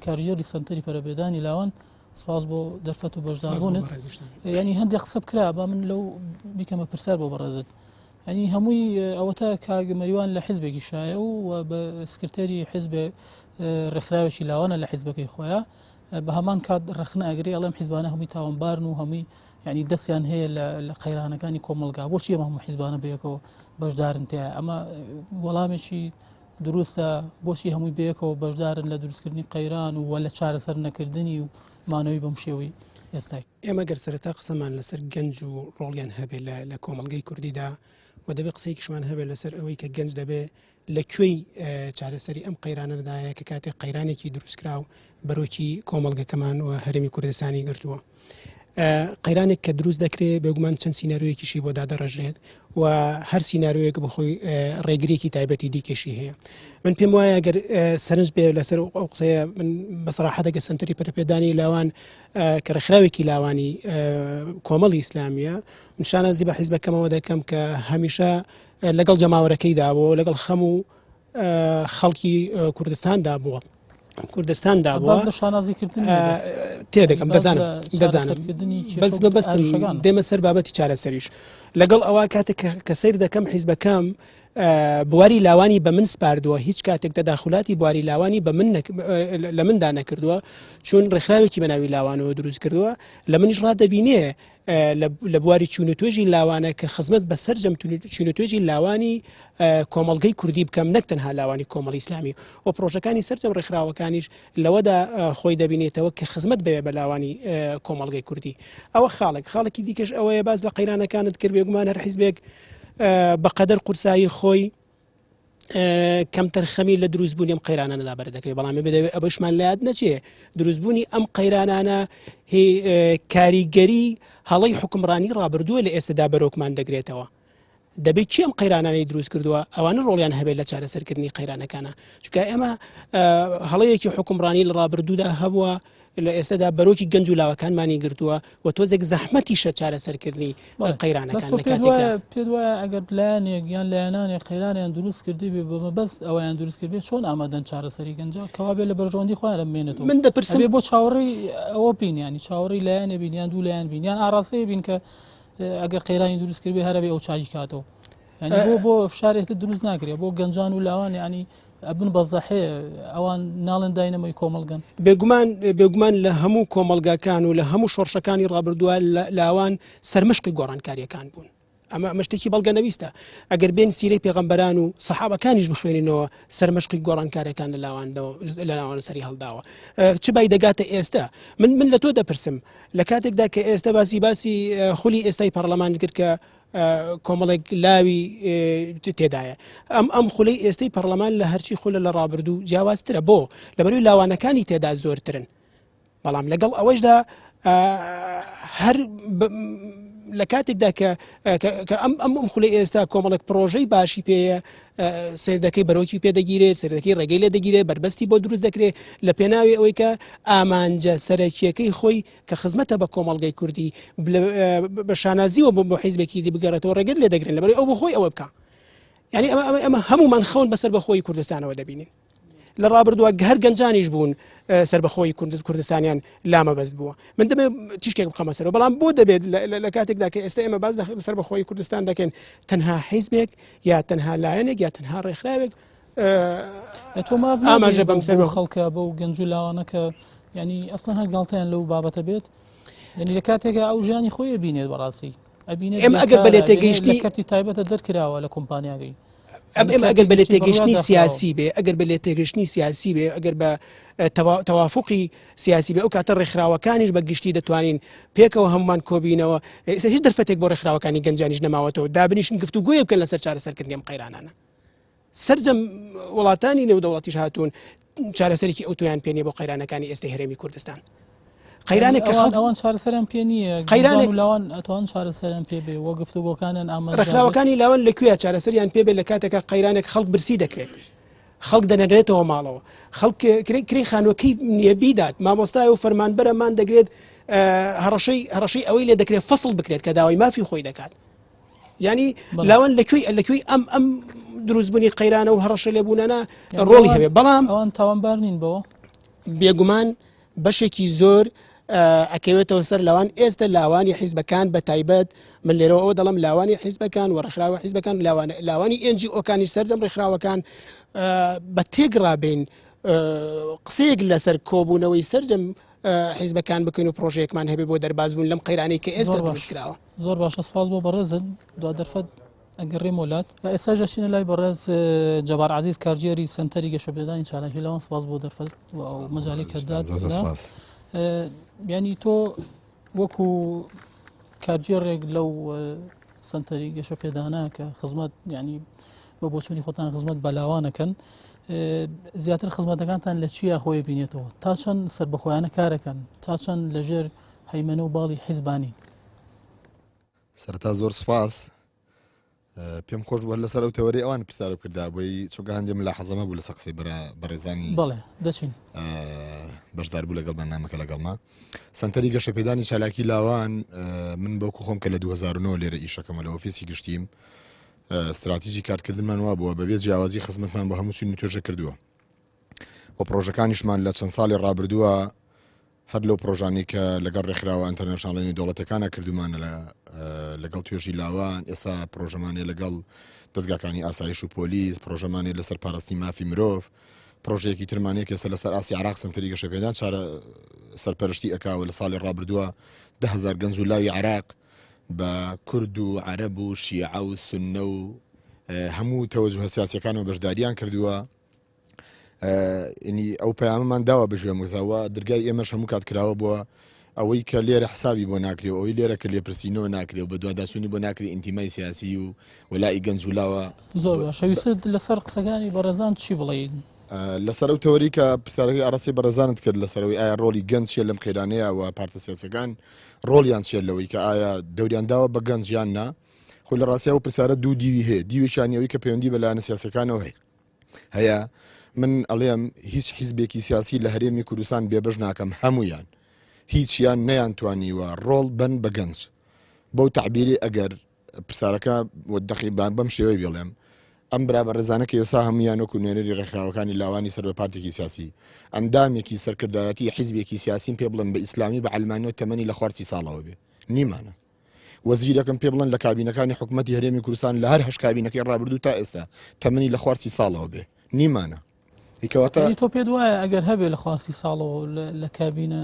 کارگێڕی سەنتەری پەرەپێدانی لاوان سپاس بۆ دەرفەت و بەشداربوونت ینی هەندێک قسە بکرا با من لەو بیکەمە پرسیار بۆ بەڕێزت ینی هەمووی ئەوەتا کاک مەریوان لە حزبێکی شایە و بە سکرتێری حزب ڕێکخراوێکی لاوانە لە حزبەکەی خۆیان بە هەمان کات ڕەخنە ئەگری ئەڵێم حیزبانە هەمووی تاوانبارن و هەمووی یعنی دەستیان هەیە لە قەیرانەکانی کۆمەڵگا بۆچی ئەمە هەموو حیزبانە بەیەکەوە بەشدارن تیا ئەمە وەڵامێکی دروستە بۆچی هەمووی بەیەکەوە بەشدارن لە دروستکردنی قەیران و لە چارەسەر نەکردنی و مانەوەی بەم شێوەی ئێستای. ئێمە گەر سەرەتا قسەمان لەسەر گەنج و ڕۆڵیان هەبێ لە کۆمەڵگەی کوردیدا و دەبێ قسەیەکیشمان هەبێ لەسەر ئەوەی کە گەنج دەبێ لە کوێی چارەسەری ئەم قەیرانەدایە کە کاتێک قەیرانێکی دروستکراو بەرۆکی کۆمەڵگەکەمان و هەرێمی کوردستانی گرتووە. قەیرانێک کە دروست دەکرێت بێگومان چەند سیناریۆیەکیشی بۆ دادەڕێژرێت و هەر سیناریۆیەک بەخۆی ڕێگرێکی تایبەتی دیکەشی هەیە من پێم وایە گەر سەرنج بێ لەسەر ئەو قسەیە من بەسەراحەتەکە سنتەری پەرەپێدانی لاوان کە ڕێکخراوێکی لاوانی کۆمەڵی ئیسلامیە من شانازی بە حیزبەکەمەوە دەکەم کە هەمیشە لەگەڵ جەماوەرەکەیدا بووە لەگەڵ خەم و خەڵکی کوردستاندا بووە کوردستاندا بووە شانازیکردن تێدەکەم دەزانم دەزانم بەس بەبەستم دێمە سەر بابەتی چارەسەریش لەگەڵ ئەوە کاتێک کە سیر دەکەم حیزبەکەم بواری لاوانی بە من سپاردووە هیچ کاتێک تەداخولاتی بواری لاوانی بە من لە مندا نەکردووە چون ڕێکخراوێکی بەناوی لاوانەوە دروست کردووە لە منیش ڕادەبینێ لە بواری چون و توێژی لاوانە کە خزمەت بە سەرجەم چون و توێژی لاوانی کۆمەڵگەی کوردی بکەم نەک تەنها لاوانی کۆمەڵی ئیسلامی و پرۆژەکانی سەرجەم ڕێکخراوەکانیش لەوەدا خۆی دەبینێتەوە کە خزمەت بەوێ بە لاوانی کۆمەڵگەی کوردی ئەوە خاڵێک خاڵێکی دیکەش ئەوەیە باز لە قەیرانەکانت کرد بێگومان هەر حیزبێک بەقەدەر قورسایی خۆی کەمتەرخەمی لە دروستبوونی ئەم قەیرانانەدا بەردەکەوێت بەڵام ئێمە دەبێت ئەوەشمان لە یاد نەچێ دروستبوونی ئەم قەیرانانە کاریگەری هەڵەی حکومڕانی ڕابردووە لە ئێستادا بەرۆکمان دەگرێتەوە دەبێت کێ ئەم قەیرانانەی دروست کردووە ئەوانە ڕۆڵیان هەبێت لە چارەسەرکردنی قەیرانەکانە چونکە ئێمە هەڵەیەکی حکومڕانی لە ڕابردوودا هەبووە لە ئێستادا بەرۆکی گەنج و لاوەکانمانی گرتووە و تۆزێک زەحمەتیشە چارەسەرکردنی قەیرانەکان لە کاتێکدا. پێت وایە ئەگەر لایەنێک یان لایەنانێک قەیرانیان دروست کردبێ بە مەبەست ئەویان دروست کردبێ چۆن ئامادەن چارەسەری گەنجە کەوا بێ لە بەرژەوەندی خۆیان بمێنێتەوە من دەپرسم ئەبێ بۆ چاوەڕێی ئەوە بین ینی چاوەڕێی لایەنێ بین یان دوو لایەن بین یان ئاراستەیە بین کە ئەگەر قەیرانی دروست کردبێ هەرەبێ ئەو چاکی کاتەوە یعنی بۆ بۆ فشارێک دروست ناکرێت بۆ گەنجان و لاوان ینی ئەبن بە زەحێ ئەوان ناڵێن داینەمۆی کۆمەڵگەن. بێگومان بێگومان لە هەموو کۆمەڵگاکان و لە هەموو شۆڕشەکانی ڕابردووە لاوان سەرمەشقی گۆڕانکارییەکان بوون. ئەمە ئەمە شتێکی بەڵگەنەویستە. ئەگەر بێن سیرەی پێغەمبەران و سەحابەکانیش بخوێنینەوە سەرمەشقی گۆڕانکارییەکان لە لاوان لە لاوان سەری هەڵداوە. چ بای دەگاتە ئێستا؟ من من لە تۆ دەپرسم لە کاتێکدا کە ئێستا باسی باسی خولی ئێستای پەڕلەمان کرد کە کۆمەڵێک لاوی تێدایە ئەم ئەم خولەی ئێستەی پەرلەمان لە هەرچی خولە لە ڕابردوو جیاوازترە بۆ لەبەروی لاوانەکانی تێدا زۆرترن بەڵام لەگەڵ ئەوەشدا هەر لە کاتێکدا کە ئەم ئەم ئەم خولەی ئێستا کۆمەڵێک پرۆژەی باشی پێەیە سێردەکەی بەرۆکی پێدەگیرێت سەرەکەی ڕێگەی لێ دەگیرێت بەربەستی بۆ دروست دەکرێت لە پێناوی ئەوەی کە ئامانجە سەرەکیەکەی خۆی کە خزمەتە بە کۆمەڵگەی کوردی بە شانازیەوە بۆ بۆ حیزبێکی دی بگەڕێتەوە ڕێگەت لێ دەگرن لەبەرئەوەی ئەو بۆ خۆی ئەوە بکە یعنی ئەمە ئەمە ئەمە هەمومان خەون بەسەر بەخۆی کوردستانەوە دەبینین لە ڕابردووە هەر گەنجانیش بوون سربەخۆی کوردستانیان لامەبەست بووە من دەمێ تیشکێک بخەمە سەرەوە بەڵام بۆ دەبێت لە کاتێکدا کە ئێستا ئێمە باز لە سربەخۆی کوردستان دەکەین تەنها حیزبێک یا تەنها لایەنێک یا تەنها ڕێکخراوێک تۆ ماف ئاماژە بەم سەر خەڵکە بەو گەنج و لاوانە کە ینی ئەسڵەن هەر گاڵتەیان لەو بابەتە بێت یعنی لە کاتێکا ئەو ژیانی خۆی بینێت بەڕاستی ئەبینێت ئێمە ئەگەر بە لێتێگەیشتنی کەرتی تایبەتە دەرکراوە لە کۆمپانیاگەی ئەم ئێمە ئەگەر بە لێتێگەیشتنی سیاسی بێ ئەگەر بە لێتێگەشتنی سیاسی بێ ئەگەر بە تەوافقی سیاسی بێ ئەو کاتە ڕێکخراوەکانیش بە گشتی دەتوانین پێکەوە هەمومان کۆبینەوە ئێستا هیچ دەرفەتێک بۆ ڕێکخراوەکانی گەنجانیش نەماوەتەوە دابنیشن گفتوگۆیە بکەن لەسەر چارەسەرکردنی ئەم قەیرانانە سەرجەم وڵاتانی نێودەوڵەتیش هاتوون چارەسەرێکی ئەوتۆیان پێ نییە بۆ قەیرانەکانی ئێستای هەرێمی کوردستان. قەیرانێک کە خەڵک ئەوان چارەسەریان پێ نییە قەیرانێک لاوان ئەتوان چارەسەریان پێ بێ وە گفتوگۆکانیان ئامانج ڕێکخراوەکانی لاوان لە کوێ چارەسەریان پێ بێ لە کاتێکا قەیرانێک خەڵک برسی دەکرێت خەڵک دەنێرێتەوە ماڵەوە خەڵک کرێ خانوەکەی نییە بیدات مامۆستای و فەرمانبەرە مان دەگرێت هەڕەشەی هەڕەشەی ئەوەی لێ دەکرێت فەصل بکرێت کە داوای مافی خۆی دەکات یعنی لاوان لە کوێی لە کوێی ئەم ئەم دروستبوونی قەیرانە و هەڕەشە لێبوونانە ڕۆڵی هەبێ بەڵام ئەوان تاوانبار نین بەوە بێگومان بەشێکی زۆر ئەکەوێتەوە سەر لاوان ئێستا لاوانی حیزبەکان بە تایبەت من لێرەوە ئەوە دەڵم لاوانی حیزبەکان و ڕێکخراوە حیزبەکان لاوانی NGO ەکانی سەرجەم ڕێکخراوەکان بە تێگرابین قسەیەک لەسەر کۆبوونەوەی سەرجەم حیزبەکان بکەین و پرۆژەیەکمان هەبێ بۆ دەربازبوون لەم قەیرانەی کە ئێستا دروست کراوە. زۆر باشە سپاس بۆ بەڕێزت دوا دەرفەت ئەگەڕێمەوە لات ئێستاش دەچینە لای بەڕێز جەبار عەزیز کارگێری سەنتەری گەشەپێدانی چالاکی لەوان سپاس بۆ دەرفەت و ئەو مەجالی کە دات یعنی تۆ وەکو کارگێڕێک لەو سەنتەری گەشەپێدانە کە خزمەت یعنی بە بۆچوونی خۆتان خزمەت بە لاوانەکەن زیاتر خزمەتەکانتان لە چیا خۆی بینێتەوە تا چەند سربەخۆیانە کارەکەن تا چەند لەژێر هەیمەنە و باڵی حیزبانی سەرەتا زۆر سوپاس پێم خۆش بوو لەسەر ئەو تەوەری ئەوان پرسیار بکردا بۆی چونکە هەندێ ملا حەزەمە بوو لەسەر قسەی برا بەڕێزانی بەڵێ دەچین بەشدار بوو لەگەڵ بەرنامەکە لەگەڵما سەنتەری گەشەپێدانی چالاکی لاوان من بەوکو خۆم کە لە 2009 لێرە ئیشەکەمە لە ئۆفیسی گشتیم استراتیژی کارکردنمان وا بووە بەبێ جیاوازی خزمەتمان بۆ هەموو چین توێژە کردووە و پرۆژەکانیشمان لە چەند ساڵی ڕابردووە. هەر لەو پرۆژانەی کە لەگەڵ ڕێکخراوە international ە نێودەوڵەتەکانە کردومانە لە لەگەڵ توێژی لاوان ئێستا پرۆژەمانێ لەگەڵ دەستگاکانی ئاسایش و پۆلیس پرۆژەمانێ لەسەر پاراستنی مافی مرۆڤ پرۆژەیەکی ترمانەیە کە ئێستا لەسەر ئاستی عراق سنتەری گەشەپێدان چارە سەرپەرشتی ئەکاوە لە ساڵی ڕابردووە 10هزار گەنج و لاوی عراق بە کورد و عەرەب و شیعە و سنە و هەموو تەوەجوهە سیاسیەکانەوە بەشداریان کردووە ینی ئەو پەیامەمان داوە بژێ موزاوە درگای ئێمەش هەموو کات کراوە بووە ئەوەی کە لێرە حسابی بۆ ناکرێ و ئەوەی لێرە کە لێپرسینەوە ناکرێ و بەدواداچوونی بۆ ناکرێ ئینتیمای سیاسی و وەلائی گەنج و لاوە زۆر باشە ویست لەسەر قسەکانی بەڕێزان چی بڵێین؟ لەسەر ئەو تەوەری کە پرسیارەکەی ئاراستەی بەڕێزانت کرد لەسەرەوەی ئایا ڕۆڵی گەنج چیە لەم قەیرانەیە و پارتە سیاسیەکان ڕۆڵیان چیە لەوەی کە ئایا دەوریان داوە بە گەنج یان نا خۆ لە ڕاستیا ئەو پرسیارە دوو دیوی هەیە دیوێکیان ئەوەی کە پەیوەندی بە لایەنە سیاسیەکانەوە هەیە هەیە من ئەڵێم هیچ حیزبێکی سیاسی لە هەرێمی کوردستان بێبەش ناکەم هەمویان هیچیان نەیانتوانیوە ڕۆڵ بن بە گەنج بەو تعبیری ئەگەر پرسیارەکە دەخی بەم شێوەی بڵێم ئەم برا بەڕێزانە کە ئێستا هەمویان وەکو نوێنەری ڕێکخراوەکانی لاوانی سەر بە پارتێکی سیاسی ئەندامێکی سەرکردایەتی حیزبێکی سیاسیم پێ بڵێن بە ئیسلامی بە عەلمانیەوە تەمەنی لە خوار 30 ساڵەوە بێ نیمانە وەزیرەکەم پێ بڵێن لە کابینەکانی حکوومەتی هەرێمی کوردستان لە هەر هەشت کابینەکەی ڕابردوو تا ئێستا تەمەنی لە خوار 30 ساڵەوە بێ نیمانە کەواتە یعنی تۆ پێت وایە ئەگەر هەبێ لە خواستی ساڵەوە لە کابینە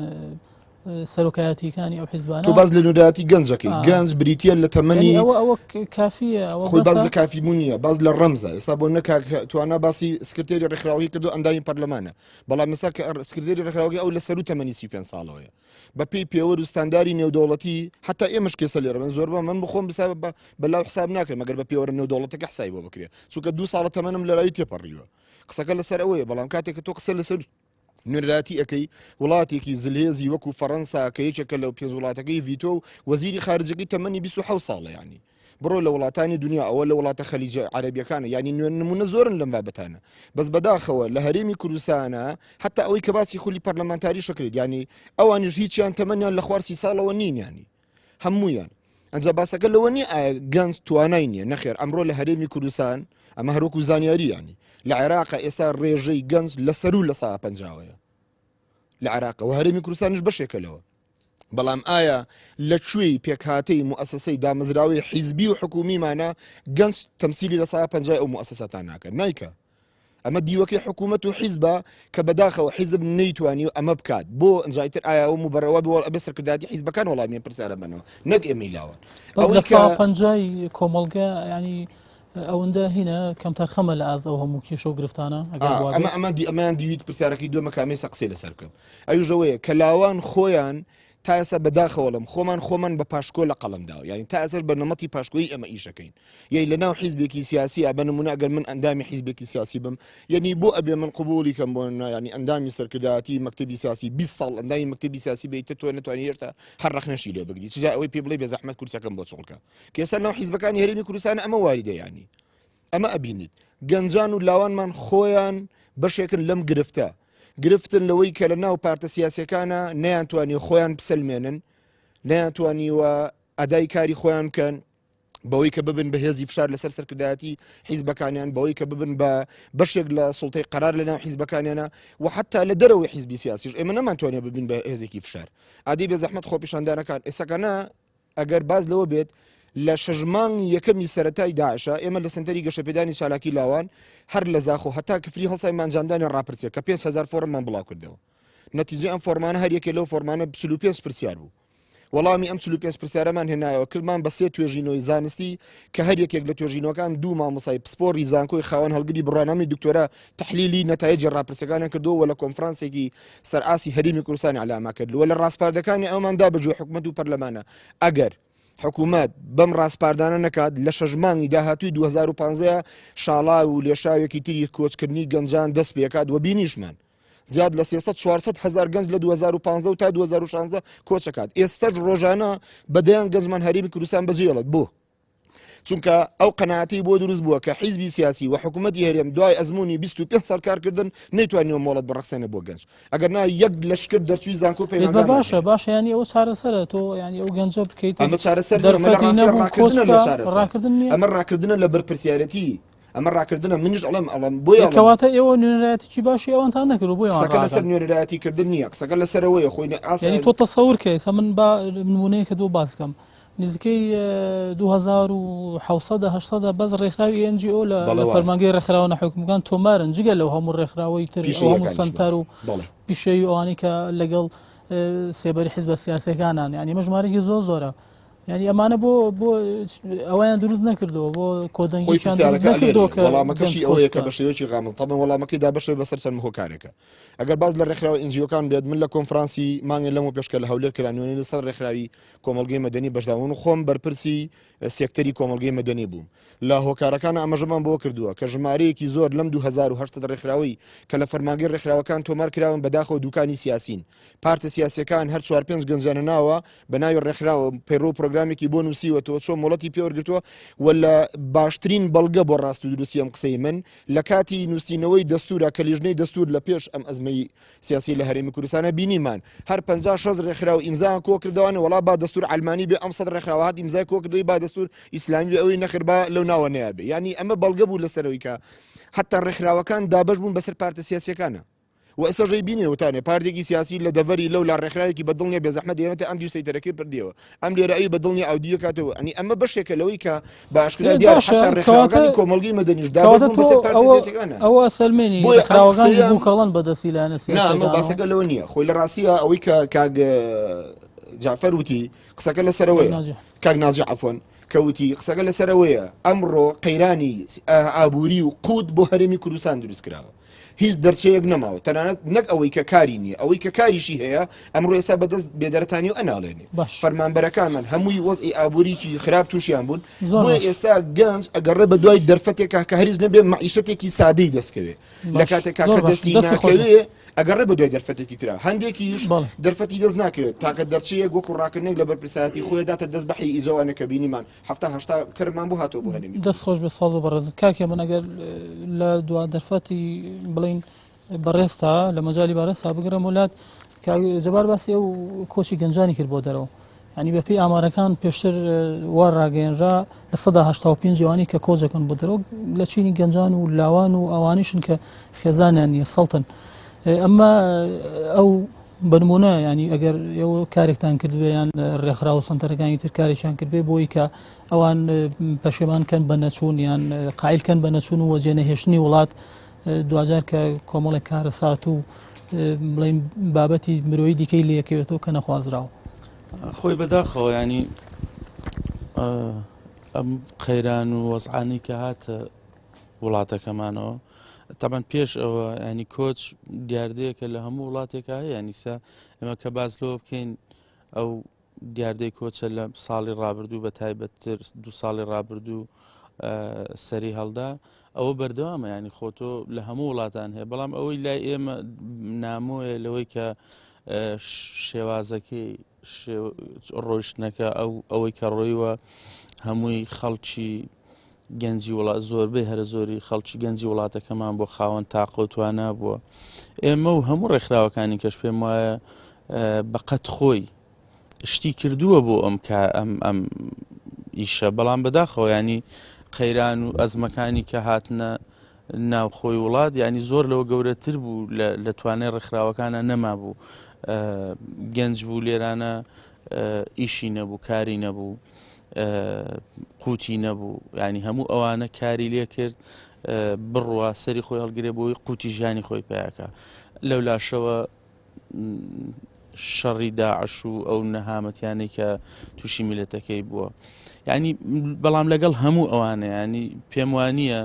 سەرۆکایەتیەکانی ئەو حیزبانە تۆ باز لە نوێنەرایەتی گەنجەکەی گەنج بریتە لە تەمەنی ئەوە ئەوە کافیە ئەوە خۆی باز لە کافی بوون نییە باز لە ڕەمزە ئێستا بۆ نەکاک توانا باسی سکرتێری ڕێکخراوی کردو ئەندامی پەرلەمانە بەڵام ئێستا کە سکرتێری ڕێکخراوەکەی ئەو لە سەرو تەمەنی 35 ساڵەوەیە بە پێی پێوەر و ستانداری نێودەوڵەتی حتا ئێمەش کێسە لێرە من زۆربە من بخۆم بسا بە لاو حساب ناکرێت مەگەر بە پێوەرە نێودەوڵەتەکە حسابی بۆ بکرێت چونکە دوو ساڵە تەمەنم لە لاوی تێپەڕیوە قسەکە لەسەر ئەوەیە بەڵام کاتێک کە تۆ قسە لەسەر نوێنەرایەتی ئەەکەی وڵاتێکی زلهێزی وەکو فەڕەنسا کە یەکێکە لەو پێنج وڵاتەکەی ڤیتۆ و وەزیری خارجەکەی تەمەنی 26 ساڵە ینی بڕۆ لە وڵاتانی دنیا ئەوە لە وڵاتە خەلیجە عەربیەکانە ینی نوێن نمونە زۆرن لەم بابەتانە بەس بەداخەوە لە هەرێمی کوردستانە حتا ئەوەی کە باسی خولی پەرلەمانتاری شکرێت ینی ئەوانیش هیچیان تەمەنیان لە خوار سی ساڵەوە نین ینی هەموویان ئەنجا باسەکە لەوە نییە ئایا گەنج توانای نییە نەخێر ئەمڕۆ لە هەرێمی کوردستان ئەمە هەروەکو زانیاری ینی لە عێراق ئێستا ڕێژەی گەنج لە سەرو لە سا پەنجاوەیە لە عێراقەوە هەرێمی کوردستانیش بەشێکە لەوە بەڵام ئایا لە کوێی پێکهاتەی موئەسەسەی دامەزراوەی حیزبی و حکومیمانە گەنج تەمسیلی لە سا پەنجای ئەو موئەسەساتان ناکەن نایکە ئەمە دیوەکەی حکوومەت و حیزبە کە بەداخەوە حیزب نەیتوانی و ئەمە بکات بۆ ئەنجایتر ئایا ئەو مبەرەوە بۆ ئەبێ سەرکردایەتی حیزبەکان وەڵامی پرسیارە بنەوە نەک ئێمەی لاوان ئەوەی کە پەنجای کۆمەڵگە ینی ئەوەندە هینە کەمتەرخەمە لە ئاز ئەو هەموو کێشە و گرفتانە ئەمە ئەمە دی ئەمەیان دیویت پرسیارەکەی دووەمە کامێسە قسەی لەسەر بکەم ئەویش ئەوەیە کە لاوان خۆیان تا ئێستا بەداخەوەڵم خۆمان خۆمان بە پاشکۆ لە قەڵم داوە یعنی تا ئێستا بە نەمەتی پاشکۆی ئەمە ئیشەکەین یەی لە ناو حیزبێکی سیاسی بە نمونە ئەگەر من ئەندامی حیزبێکی سیاسی بم یعنی بۆ ئەبێ من قبولی کەم بۆ ینی ئەندامی سەرکردایەتی مەکتەبی سیاسی 20 ساڵ ئەندامی مەکتەبی سیاسی بێت تۆ نتوانانی هێشتا هەر ڕەخنەشی لێ بگری چجا ئەوەی پێ بڵێ بێ زەحمەت کورسەکەم بۆ چۆڵکە کە ئێستا لەناو حیزبەکانی هەرێمی کوردستان ئەمە واریدە ینی ئەمە ئەبینیت گەنجان و لاوانمان خۆیان بەشێکن لەم گرفتە گرفتن لەوەی کە لە ناو پارتە سیاسەکانە نەیانتوانی خۆیان بسەلمێنن نەیانتوانیوە ئەدای کاری خۆیان بکەن بەوەی کە ببن بە هێزی فشار لەسەر سەرکردایەتی حیزبەکانیان بەوەی کە ببن بە بەشێک لە سڵتەی قرار لە ناو حیزبەکانیانە و حتا لە دەرەوەی حیزبی سیاسیش ئێمە نەمانتوانێت ببین بە هێزێکی فشار ئادی بێ زەحمەت خۆپیشاندانەکان ئێسەکەە ئەگەر باس لەوە بێت لە شەش مانگی یەکەمی سەرەتای داعشە ئێمە لە سەنتەری گەشەپێدانی چالاکی لاوان هەر لە زاخۆ هەتا کفری هەڵسای ئەنجامدانی ڕاپرسیە کە 5000 فۆرممان بڵاو کردەوە نەتیجەی ئەم فۆرمانە هەر یەکێ لەو فۆرمانە 45 پرسیار بوو وەڵامی ئەم 45 پرسیارەمان هێنایەوە کردمان بە سێ توێژینەوەی زانستی کە هەر یەکێک لە توێژینەوەکان دوو مامۆسای پسپۆڕی زانکۆی خاوەن هەڵگری بڕوانامەی دکتۆرا تحلیلی نەتایجی ڕاپرسیەکانیان کردووە و لە کۆنفرانسێکی سەرئاسی هەرێمی کوردستان ئیعلاما کرد و لە ڕاسپاردەکانی ئەومان دا بەگوێ حکومەت و پەرلەمانە ئەگەر حکوومەت بەم ڕاسپاردانە نەکات لە شەش مانگی داهاتووی 2015 شاڵاو و لێشاوێکی تری کۆچکردنی گەنجان دەست پێکات و بینیشمان زیاد لە 300 400 هزار گەنج لە 2015 و تا 2016 کۆچەکات ئێستاش ڕۆژانە بە دەیان گەنجمان هەرێمی کوردستان بەجێڵێت بۆ چونکە ئەو قەناعەتەی بۆ دروست بووە کە حیزبی سیاسی و حکوومەتی هەرێم دوای ئەزمموی 25 ساڵ کارکردن نەیتوانیوە مۆڵەت بڕەخسێنە بۆ گەنج ئەگەر نا یەک لەشکر دەرچووی زانکۆ پەیمانگا باشە باشە ینی ئەو چارەسەرە تۆ ینی ئەو گەنجە بکەیت ئەمە چارەسەر دەرفەتی نەبوو ڕاکردنە لە بەرپرسیارەتی. ئەمە ڕاکردنە منیش ئەڵێم ئەڵێم بۆیە ئەڵێم. کەواتە ئێوە نوێنەرایەتیی باشی ئەوانتان نەکردووە بۆیە ئەوان قسەکە لەسەر ڕاکەن. نوێنەرایەتی کردن نییە قسەکە لەسەرەوەیە خۆی نە ئاست یانی تۆ تەسەور کە ئێستا من با نموونەیەکت بۆ باس کەم نزیکەی 2700 800 بەس ڕێکخراوی NGO لە بەڵێ لە وایە. فەرمانگەی ڕێکخراوە ناحکومیەکان تۆمارن جگە لەو هەموو ڕێکخراوەی تر ئەو هەموو پیشەییەکانیشمان سەنتەر و بەڵێ. پیشەیی و ئەوانەی کە لەگەڵ سێبەری حیزبە سیاسیەکانان یانی ئەمە ژمارەیەکی زۆر زۆرە یعنی ئەمانە بۆ بۆ ئەویان دروست نەکردەوە بۆ خۆی کۆدەنگیشان دروست پرسیارەکە نەکردەوە ئەلێرەیە کە گەنج وەڵامەکەشی کۆچ ئەوەیە کە بکا بە شێوەیەکی غامز تەبعەن وەڵامەکەی دابەشە بەسەر چەند هۆکارێکە ئەگەر باس لە ڕێکخراوە NGO کان بێت من لە کۆنفرانسی مانگێ لەمەو پێش کە لە هەولێر کرا نوێنەری سەد ڕێکخراوی کۆمەڵگەی مەدەنی بەشدار بوون و خۆم بەرپرسی سێکتەری کۆمەڵگەی مەدەنی بووم لە هۆکارەکان ئاماژەمان بەوە کردووە کە ژمارەیەکی زۆر لەم 2800 ڕێکخراوەی کە لە فەرمانگەی ڕێکخراوەکان تۆمار کراون بەداخەوە دوکانی سیاسین پارتە سیاسیەکان هەر چوار پێنج گەنجانە ناوە بە ناوی ڕێکخراوە پەیڕەو و پرۆگرامێکی بۆ نووسیوەتەوە چۆن مۆڵەتی پێوەرگرتووە و لە باشترین بەڵگە بۆ ڕاست و دروستی ئەم قسەی من لە کاتی نووسینەوەی دەستورە کە لیژنەی دەستور لە پێش ئەم ئەزمەی سیاسی لە هەرێمی کوردستانە بینیمان هەر 50 شەست ڕێکخراو ئیمزایان کۆ کردەوانە وەڵا با دەستور عەلمانی بێ ئەم سەد ڕێکخراوە هات ئیمزای کۆ کردەوەی با دەستور ئیسلامی بێ ئەوەی نەخێر با لەو ناوە نەیابێ یعنی ئەمە بەڵگە بوو لەسەرەوەی کە حتا ڕێکخراوەکان دابەش بوون بەسەر پارتە سیاسیەکانە و ئێستا ژەی بینین وتانێ پارتێکی سیاسی لە دەڤەری لەو لا ڕێکخراوێکی بە دڵ نیە بێزەحمەت دێنێتە ئەم دیو سەیتەرەکەی پردیەوە ئەم لێرە ئەوی بە دڵ نیە ئەو دیو کاتەوە ئەنی ئەمە بەشێکە لەوەی کە بە ئاشکرا ئێ دیارە باشە حتا کەواتە ڕێکخراوەکانی کۆمەڵگەی مەدەنیش دابەش کەواتە بوون تۆ بەسەر پارتە ئەوە سیاسیەکانە ئەوە سەلمێنی بۆیە ئەم ڕێکخراوەکانیش قسەیە بووکەڵن بە دەستی لایەنە نا ئەمە سیاسیەکانەوە باسەکە لەوە نییە خۆی لە ڕاستیە ئەوەی کە کاک جعفەر وتی قسەکە کاک لەسەرەوەیە ناجی کاک ناجی عەفوەن کە وتی قسەکە لەسەرەوەیە ئەمڕۆ قەیرانی ئابووری و قوت بۆ هەرێمی کوردستان دروست کراوە هیچ دەرچەیەک نەماوە تەنانەت نەک ئەوەی کە کاری نییە ئەوەی کە کاریشی هەیە ئەمڕۆ ئێستا بەدەست بێدەرەتانی و ئەناڵێنێ باش فەرمانبەرەکانمان هەمووی وەزعی ئابووریی خراپ تووشیان بوون زۆر بۆیە باش ئێستا گەنج ئەگەڕێ بە دوای دەرفەتێکا کە هەریز نەبێ مەعیشەتێکی سادەی دەستکەوێ لە باش کاتێکا زۆر کە باش دەستی دەستی خۆش بێ ناکەوێ ئەگەڕێ بە دوای دەرفەتێکی ترا هەندێکیش بەڵێ دەرفەتی دەست ناکەوێت تاکە دەرچەیەک وەکو ڕاکردنێک لە بەرپرسایەتی خۆی داتە دەست بەحی ئیزەوانە کە بینیمان حەفتا هەشتا تەرممان بۆ هاتەوە بۆ هەرێمی دەست کوردستان. خۆش بێ سپاس بۆ بەڕێزت کاک هێمن ئەگەر لە دوا دەرفەتی بڵین بەڕێزتا لە مەجای بەڕێزتا بگرم وڵات کاک جەبار باسی ئەو کۆچی گەنجانی کرد بۆ دەرەوە ینی بەپێی ئامارەکان پێشتر وا ڕاگەیەنرا 85% ئەوانەی کە کۆچەکەن بۆ دەرەوە لە چینی گەنجان و لاوان و ئەوانیشن کە خێزانیان نییە سەڵتن ئەمە ئەو بەنمونە ینی ئەگەر ئێوە کارێکتان کردبێ یان ڕێکخراوە سنتەرەکانی تر کارێکیان کردبێ بۆی کە ئەوان پەشێمان کەن بە نەچوون یان قایل کەن بە نەچوون و وەجێ نەهێشتنی وڵات دواجار کە کۆمەڵێک کارەسات و بڵین بابەتی مرۆیی دیکەی لەکەوێتەوە کە نەخوازراوە. خۆی بەداخەوە ینی ئەم قەیران و وەزعانی کە هاتە وڵاتەکەمانەوە تەبەن پێش ئەوە ینی کۆچ دیاردەیەکە لە هەموو وڵاتێکا هەیە نیسا ئێمە کە باز لەوە بکەین ئەو دیاردەی کۆچە لە ساڵی ڕابردوو بە تایبەتتر دو ساڵی ڕابردوو سەری هەڵدا ئەوە بەردەوامە ینی خۆتۆ لە هەموو وڵاتان هەیە بەڵام ئەوەی لای ئێمە نامۆیە لەوەی کە شێوازەکەی ڕۆیشتنەکە ئەو ئەوەی کە ڕۆیوە هەمووی خەڵکی گەنجی وڵات زۆربەی هەرە زۆری خەڵکی گەنجی وڵاتەکەمان بۆ خاوەن تاقە و توانا بووە ئێمە و هەموو ڕێکخراوەکانی کەش پێم وایە بەقەت خۆی شتی کردووە بۆ ئەم کە ئەم ئەم ئیشە بەڵام بەداخەوە ینی قەیران و ئەزمەکانی کە هاتنە ناوخۆی وڵات ینی زۆر لەوە گەورەتر بوو لە توانای ڕێکخراوەکانە نەمابوو گەنج بوو لێرانە ئیشی نەبوو کاری نەبوو قوتی نەبوو ینی هەموو ئەوانە کاری لێ کرد بڕوا سەری خۆی هەڵگرێ بۆی قوتی ژیانی خۆی پیاکە لەو لاشەوە شەڕی داعش و ئەو نەهامەتیانەی کە تووشی میلەتەکەی بووە ینی بەڵام لەگەڵ هەموو ئەوانە ینی پێم وانە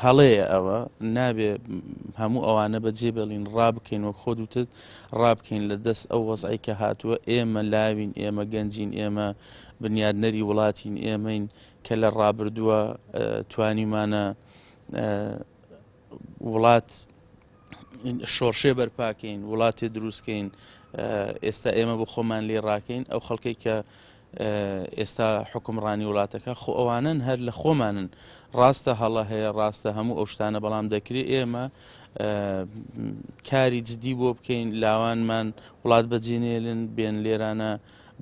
هەڵەیە ئەوە نابێ هەموو ئەوانە بەجێ بێڵین ڕابکەین وەک خۆت وتت ڕابکەین لە دەست ئەو وەزعی کە هاتووە ئێمە لاوین ئێمە گەنجین ئێمە بنیادنەری وڵاتین ئێمەین کە لە ڕابردووە توانیمانە وڵات شۆڕشێ بەرپاکەین وڵاتێ دروستکەین ئێستا ئێمە بۆ خۆمان لێ ڕاکەین ئەو خەڵکەی کە ئێستا حکومڕانی وڵاتەکە خۆ ئەوانن هەر لە خۆمانن ڕاستە هەڵە هەیە ڕاستە هەموو ئەو شتانە بەڵام دەکرێت ئێمە کاری جدی بۆ بکەین لاوانمان وڵات بەجێنێلن بێن لێرانە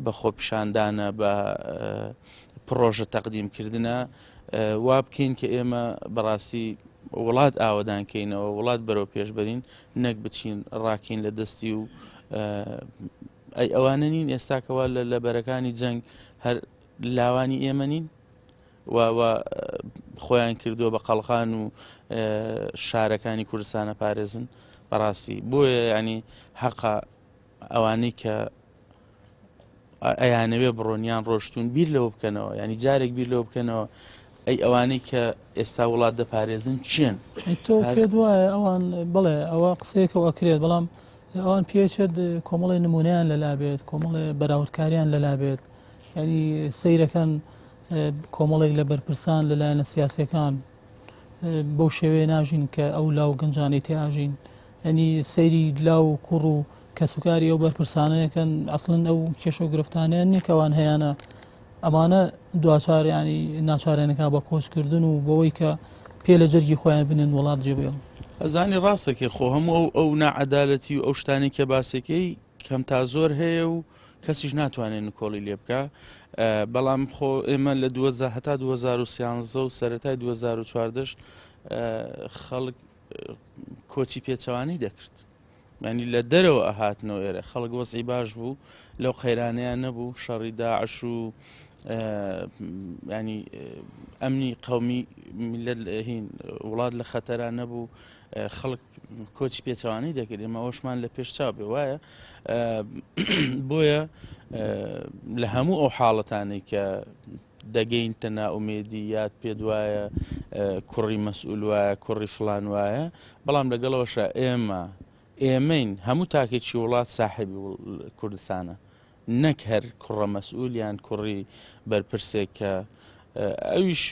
بە خۆپیشاندانە بە پڕۆژە تەقدیم کردنە وا بکەین کە ئێمە بەڕاستی وڵات ئاوەدان کەینەوە وڵات بەرەو پێش بەرین نەک بچین ڕاکەین لە دەستی و ئەی ئەوانە نین ئێستاکەوە لە لە بەرەکانی جەنگ هەر لاوانی ئێمە نین و خۆیان کردووە بە قەڵغان و شارەکانی کوردستانە پارێزن بەڕاستی بۆیە ینی حەقا ئەوانەی کە ئەیانەوێ بڕۆن یان ڕۆشتون بیر لەوە بکەنەوە ینی جارێک بیر لەوە بکەنەوە ئەی ئەوانەی کە ئێستا وڵات دەپارێزن چێن تۆ پێت وایە ئەوان بڵێ ئەوە قسەیەکە و ئەکرێت بەڵام ئەوان پێچێت کۆمەڵی نمونیان لەلا بێت کۆمەڵێ بەراوردکاریان لەلا بێت ینی سەیرەکەن کۆمەڵێک لە بەرپرسان لەلایەنە سیاسەکان بەو شێوەیە ناژین کە ئەو لاو گەنجانەی تێ ئاژین یعنی سەیری لاو و کوڕ و کەسوکاری ئەو بەرپرسانەیەکەن ئەسڵن ئەو کێشە و گرفتانیان نییە کەوان هەیانە ئەمانە دواچار ینی ناچارێنەکە بە کۆچکردن و بەوەی کە پێ لە جەرگی خۆیان بنێن وڵات جێبێڵن. ئەزانی ڕاستەکەی خۆ هەموو ئەو ئەو ناعەدالەتی و ئەو شتانەی کە باسەکەی کەم تا زۆر هەیە و کەسیش ناتوانێت نکۆڵی لێ بکە بەڵام خۆ ئێمە لە هەتا 2013 و سەرەتای 2014 خەڵک کۆچی پێچەوانەی دەکرد ینی لە دەرەوە ئەهاتنەوە ئێرە خەڵک وەزعی باش بوو لەو قەیرانەیان نەبوو شەڕی داعش و ینی ئەمنی قومی میلەت هین وڵات لە خەتەرا نەبوو خەڵک کۆچی پێچەوانەی دەکرد ئێمە ئەوەشمان لە پێش چاو بێ وایە بۆیە لە هەموو ئەو حاڵەتانەی کە دەگەینتە نائومێدی یاد پێ دوایە کوڕی مەسئول وایە کوڕی فلان وایە بەڵام لەگەڵەوەشە ئێمە ئێمەین هەموو تاکێکی وڵات ساحبی کوردستانە نەک هەر کوڕە مەسئول یان کوڕی بەرپرسێک کە ئەویش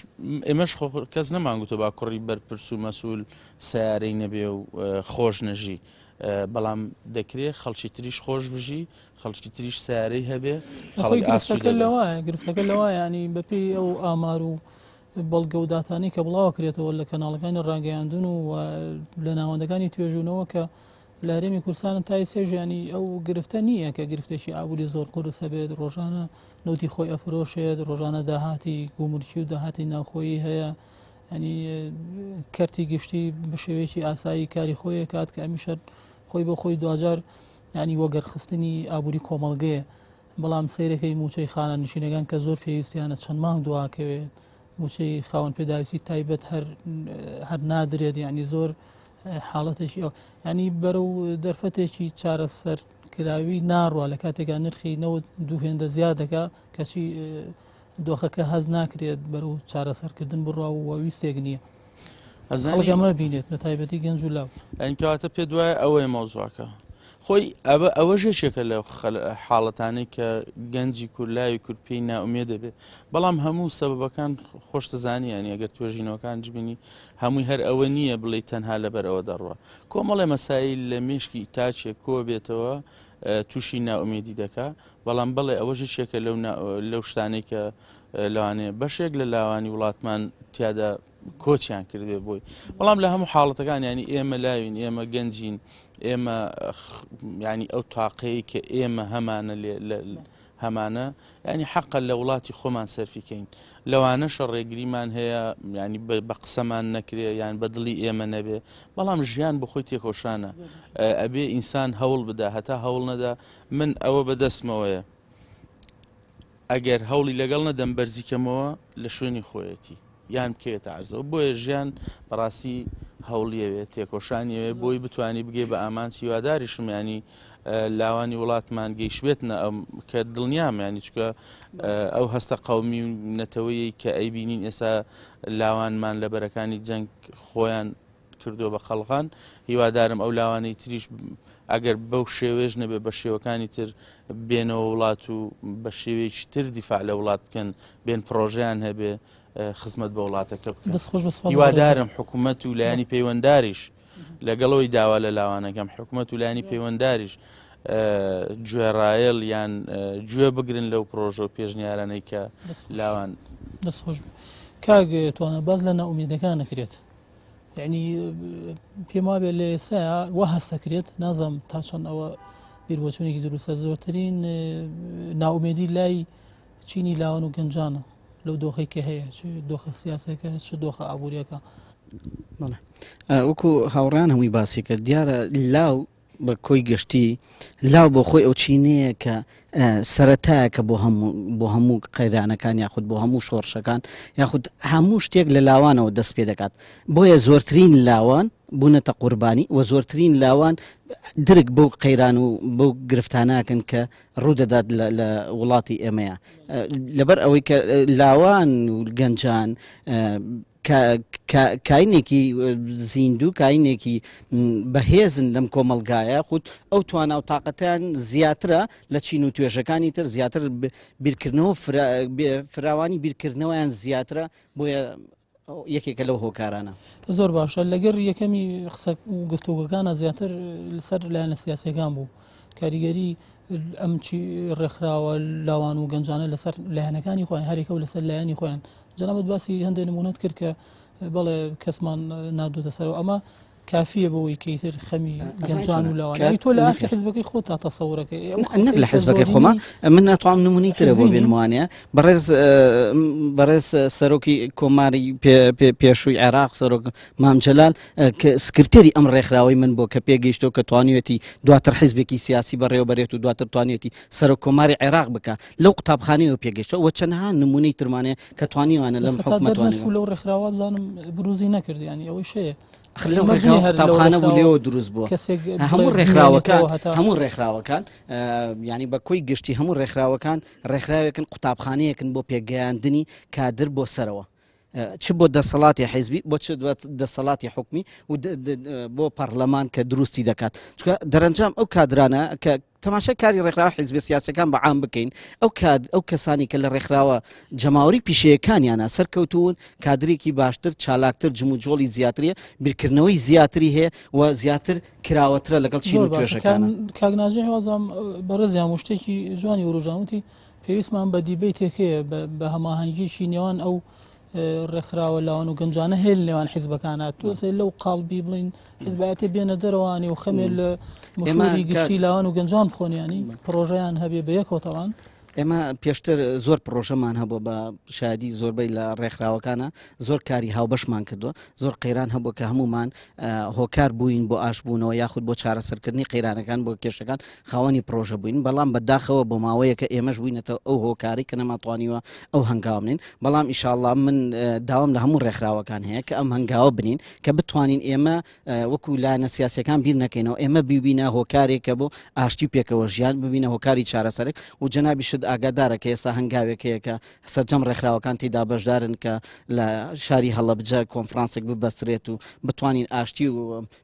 ئێمەش کەس نەمانگوتۆ با کوڕی بەرپرس و مەسئول سیارەی نەبێ و خۆش نەژی بەڵام دەکرێت خەڵکی تریش خۆش بژی خەڵکی تریش سیارەی هەبێ خەڵی گرفتەکە لەوە گرفتەکە لەوە ینی بەپێی ئەو ئامار و بەڵگە و داتانی کە بڵاوکرێتەوە لە کەناڵەکانی ڕاگەیاندن و لە ناوەندەکانی توێژونەوە کە لە هەرێمی کوردستان تا ئێستا ژیانی ئەو گرفتە نییە کە گرفتێکی ئابووری زۆر قورس هەبێت ڕۆژانە نەوتی خۆی ئەفرۆشێت ڕۆژانە داهاتی گومرکی و داهاتی ناوخۆیی هەیە ینی کەرتی گشتی بە شێوەیەکی ئاسایی کاری خۆی کات کە ئەمیشە خۆی بۆ خۆی دوجار ینی وەگەرخستنی ئابووری کۆمەڵگەیە بەڵام سیرەکەی موچەی خانە نشینەکان کە زۆر پێویستیانە چەند مانگ دواکەوێت موچەی خاوەن پێداویستی تایبەت هەر هەر نادرێت یعنی زۆر حاڵەتێکی ئەو ینی بەرەو دەرفەتێکی چارەسەر کراوی ناڕوە لە کاتێکا نرخی نەوت دوو هێندە زیاد دەکا کەچی دۆخەکە هەز ناکرێت بەرەو چارەسەرکردن بڕوا و ویستێک نییە خەڵک ئەمە بینێت بە تایبەتی گەنج و لاو. ئەین کەواتە پێت وایە ئەوەیە مەوزوعەکە خۆی ئەوە ئەوەش یەکێکە لە حاڵەتانەی کە گەنجی کورد لاوی کورد پێی نائومێد دەبێت بەڵام هەموو سەبەبەکان خۆش دەزانی یانی ئەگەر توێژینەوەکان جبینی هەمووی هەر ئەوە نییە بڵێ تەنها لەبەر ئەوە دەڕوە کۆمەڵێ مەسایل لە مێشکی تاچێک کۆ بێتەوە تووشی نائومێدی دەکا بەڵام بەڵێ ئەوەش یەکێکە لەو لەو شتانەی کە لەوانەیە بەشێک لە لاوانی وڵاتمان تیادا کۆچیان کردبێ بۆی بەڵام لە هەموو حاڵەتەکان ینی ئێمە لاوین ئێمە گەنجین ئێمە ینی ئەو تاقەیە کە ئێمە هەمانە هەمانە ینی حەقە لە وڵاتی خۆمان سەرفیکەین لەوانەشە ڕێگریمان هەیە ینی بە قسەمان نەکرێ یان بە دڵی ئێمە نەبێ بەڵام ژیان بخۆی تێکۆشانە ئەبێ ئینسان هەوڵ بدا هەتا هەوڵ نەدا من ئەوە بەدەستمەوەیە ئەگەر هەوڵی لەگەڵ نەدەم بەرزی کەمەوە لە شوێنی خۆیەتی یان بکەوێتە عەرزەوە بۆیە ژیان بەڕاستی هەوڵیەوێ تێکۆشانیەوێ بۆی بتانی بگەی بە ئامانج هیواداریشم ینی لاوانی وڵاتمان گەیشتبێتنە ئەم کە دڵنیام ینی چکە ئەو هەستە قومی و نەتەوەیە کە ئەیبینین ئێستا لاوانمان لە بەرەکانی جەنگ خۆیان کردووە بە قەڵغان، هیوادارم ئەو لاوانەی تریش ئەگەر بەو شێوەیەش نەبێ بە شێوەکانی تر بێنەوە وڵات و بە شێوەیەکی تر دیفاع لە وڵات بکەن بێن پرۆژیان هەبێ خزمەت بە وڵاتەکە بکەن هیوادارم حکوومەت و لایەنی پەیوەنداریش لەگەڵەوەی داوا لە لاوانەکەم حکوومەت و لایەنی پەیوەنداریش گوێڕایەل یان گوێ بگرن لەو پرۆژە و پێشنیارانەی کە لاوان دەست خۆش کاک توانا باز لە نائومێدەکان نەکرێت یعنی پێم وابێ لە ئێستا وا هەستەکرێت نازانم تا چەند ئەوە بیربۆچوونێکی دروستە زۆرترین ناومێدی لای چینی لاوان و گەنجانە. لەو دۆخەی کە هەیە چ دۆخە سیاسەکە چ دۆخە ئابووریەکە. بەڵێ وەکو هاوڕێیان هەمووی باسی کرد دیارە لاو بە کۆی گشتی لاو بۆ خۆی ئەو چینەیە کە سەرەتایەکە بۆ هەموو بۆ هەموو قەیرانەکان یاخود بۆ هەموو شۆڕشەکان یاخود هەموو شتێک لە لاوانەوە دەست پێ دەکات بۆیە زۆرترین لاوان بوونەتە قوربانی و زۆرترین لاوان درک بەو قەیران و بەو گرفتاناکەن کە ڕوودەدات لە وڵاتی ئێمەیە لەبەر ئەوەی کە لاوان و گەنجان کاینێکی زیندوو کاینێکی بەهێزن لەم کۆمەلگایە خود ئەو توانا و تااقەتیان زیاترە لە چین و توێژەکانی تر زیاتر بیرکردنەوە فراوانی بیرکردنەوەیان زیاترە بۆیە یەکێکە لەو هۆکارانە. زۆر باشە لەگەر یەکەمی قسە گفتوگۆکانە زیاتر لەسەر لایەنە سیاسەکان بوو کاریگەری ئەم چی ڕێکخراوە لاوان و گەنجانە لەسەر لایەنەکانی خۆیان هەرێکە و لەسەر لایەنی خۆیان جەنابەت باسی هەندێک نمونەت کرد کە بەڵێ کەسمان نردوتە سەرەوە ئەمە کافیە بۆ ئەوەی کە ئیتر خەمی گەنجان و لاوان تۆ لە ئاستی حزبەکەی خۆت تا تەسەورەکەی نەک لە حزبەکەی خۆما من ناتوانم نمونەی ترە بۆ بێنموانەیە بەڕێز بەڕێز سەرۆکی کۆماری پێشووی عێراق سەرۆک مام جەلال کە سکرتێری ئەم ڕێکخراوەی من بۆ کە پێگەیشتۆ کە توانیوێتی دواتر حزبێکی سیاسی بەڕێوەبەرێت و دواتر توانیوێتی سەرۆک کۆماری عێراق بکە لەو قوتابخانەیەوە پێگەیشتەوە و چەندها نمونەی ترمانەیە کە توانیوانە لەم حکومەتوانەوە لەو ڕێکخراوە بزانم بروزی نەکرد ینی ئەوەی شەیە ئەخر لەو ڕێکخراوە قوتابخانە بوو لێوە دروست بووە هەموو ڕێکخراوەکان هەموو ڕێکخراوەکان ینی بە کۆی گشتی هەموو ڕێکخراوەکان ڕێکخراوێکن قوتابخانەیەکن بۆ پێگەیاندنی کادر بۆ سەرەوە چ بۆ دەسەڵاتی حیزبی بۆ چ دەسەڵاتی حکومی و بۆ پەرلەمان کە دروستی دەکات چکە دەرەنجام ئەو کادرانە کە تەماشای کاری ڕێکخراوە حیزبیە سیاسیەکان بە عام بکەین ئەو کاد ئەو کەسانی کە لە ڕێکخراوە جەماوەری پیشەیەکانیانە سەرکەوتوون کادرێکی باشتر چالاکتر جموجۆڵی زیاتریە بیرکردنەوەی زیاتری هەیە و زیاتر کراوەترە لەگەڵ چین و توێژەکانە. کاک ناجی وازم بەڕێزیان و شتێکی جوانی وروژان وتی پێویستمان بە دیبەیتێک هەیە بە هەماهەنگیی نێوان ئەو ڕێکخراوە لاوان و گەنجانە هەیە لە نێوان حیزبەکانە تۆزێ لەو قاڵبی بڵین حیزبایەتی بێنە دەرەوانی و خەمێ لە مشوری گشتی لاوان و گەنجان بخۆنیانی پرۆژەیان هەبێ بە یەکەوتەوان. ئێمە پێشتر زۆر پرۆژەمان هەبوو بە شادی زۆربەی لە ڕێکخراوەکانە زۆر کاری هاوبەشمان کردووە زۆر قەیران هەبوو کە هەمومان هۆکار بووین بۆ ئاشبوونەوە یاخود بۆ چارەسەرکردنی قەیرانەکان بۆ کێشەکان خاوەنی پرۆژە بووین، بەڵام بە داخەوە بۆ ماوەیەکە ئێمەش بووینەتە ئەو هۆکارەی کە نەمانتوانیوە ئەو هەنگاوە بنێین، بەڵام ئیشاڵڵا من داوام لە هەموو ڕێکخراوەکان هەیە کە ئەم هەنگاوە بنین کە بتوانین ئێمە وەکو لایەنە سیاسیەکان بیر نەکەینەوە، ئێمە ببینە هۆکارێک کە بۆ ئاشتی و پێکەوە ژیان ببینە هۆکاری چارەسەرێک و جەنابیشت ئاگادارە کە ئێستا هەنگاوێک هەیە کە سەرجەم ڕێکخراوەکان تێدا بەشدارن کە لە شاری هەڵەبجە کۆنفرانسێک ببەسترێت و بتوانین ئاشتی و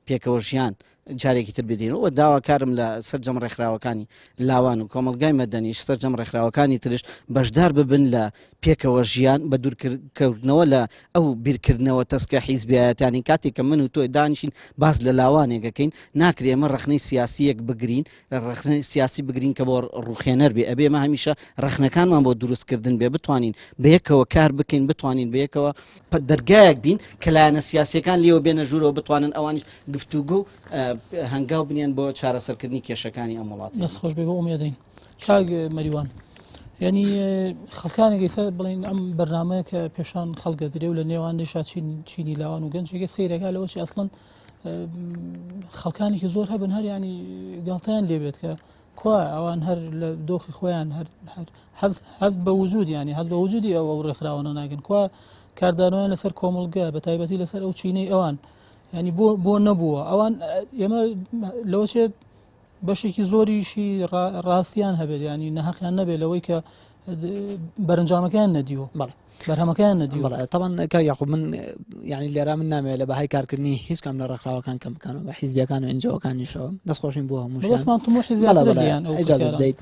پێکەوە ژیان جارێکی تر بدەینەوە و داواکارم لە سەرجەم ڕێکخراوەکانی لاوان و کۆمەڵگای مەدەنیش سەرجەم ڕێکخراوەکانی ترش بەشدار ببن لە پێکەوە ژیان بە دوورکەوتنەوە لە ئەو بیرکردنەوە تەسکە حیزبیایەتانی کاتێک کە من و تۆ دانیشین باس لە لاوانێکەکەین ناکرێ ئێمە ڕەخنەی سیاسیەک بگرین ڕەخنەی سیاسی بگرین کە بۆ ڕوخێنەر بێ ئەبێ ئێمە هەمیشە ڕەخنەکانمان بۆ دروستکردن بێ بتوانین بەیەکەوە کار بکەین بتوانین بەیەکەوە دەرگایەک بین کە لایەنە سیاسیەکان لێوە بێنە ژوورەوە بتوانن ئەوانیش گفتوگۆ و هەنگاو بنێن بۆ چارەسەرکردنی کێشەکانی ئەم وڵاتە. دەست خۆش بێ بۆ ئومێدین کاک مەریوان یعنی خەڵکانێک ئێستا بڵین ئەم بەرنمەیە کە پێشان خەڵگە درێ و لە نێوان دیشا چینی لاوان و گەنجێکە سەیرەکە لەوەشی ئەسڵەن خەڵکانێکی زۆر هەبن هەر ینی گاڵتەیان لێبێت کە کوا ئەوان هەر لە دۆخی خۆیان هەر هەر حەز بە وجود ینی حەز بە وجودی ئەو ئەو ڕێکخراوانە ناگەن کوا کاردانەوەیان لەسەر کۆمەڵگە بە تایبەتی لەسەر ئەو چینەی ئەوان ینی بۆ بۆ نەبووە ئەوان ئێمە لەوە چێت بەشێکی زۆریشی ڕاستیان هەبێت ینی نەهقیان نەبێت لەوەی کە بەرەنجامەکەیان نەدیوە بەڵێ بەرهەمەکەیان نەدیوە بەڵێ تەبعەن کاک یاقوب من یعنی لێرە من نامەوێت لە بەهای کارکردنی هیچ کام لە ڕێکخراوەکان کەم بکەنەوە بە حیزبیەکان و ئەنجەوەکانیشەوە دەست خۆشیم بۆ هەمووشیان بەسمان طموحی بەڵێ زیاترە بەڵێ لێیان ئەو ئیجازە پرسیارانە. بدەیت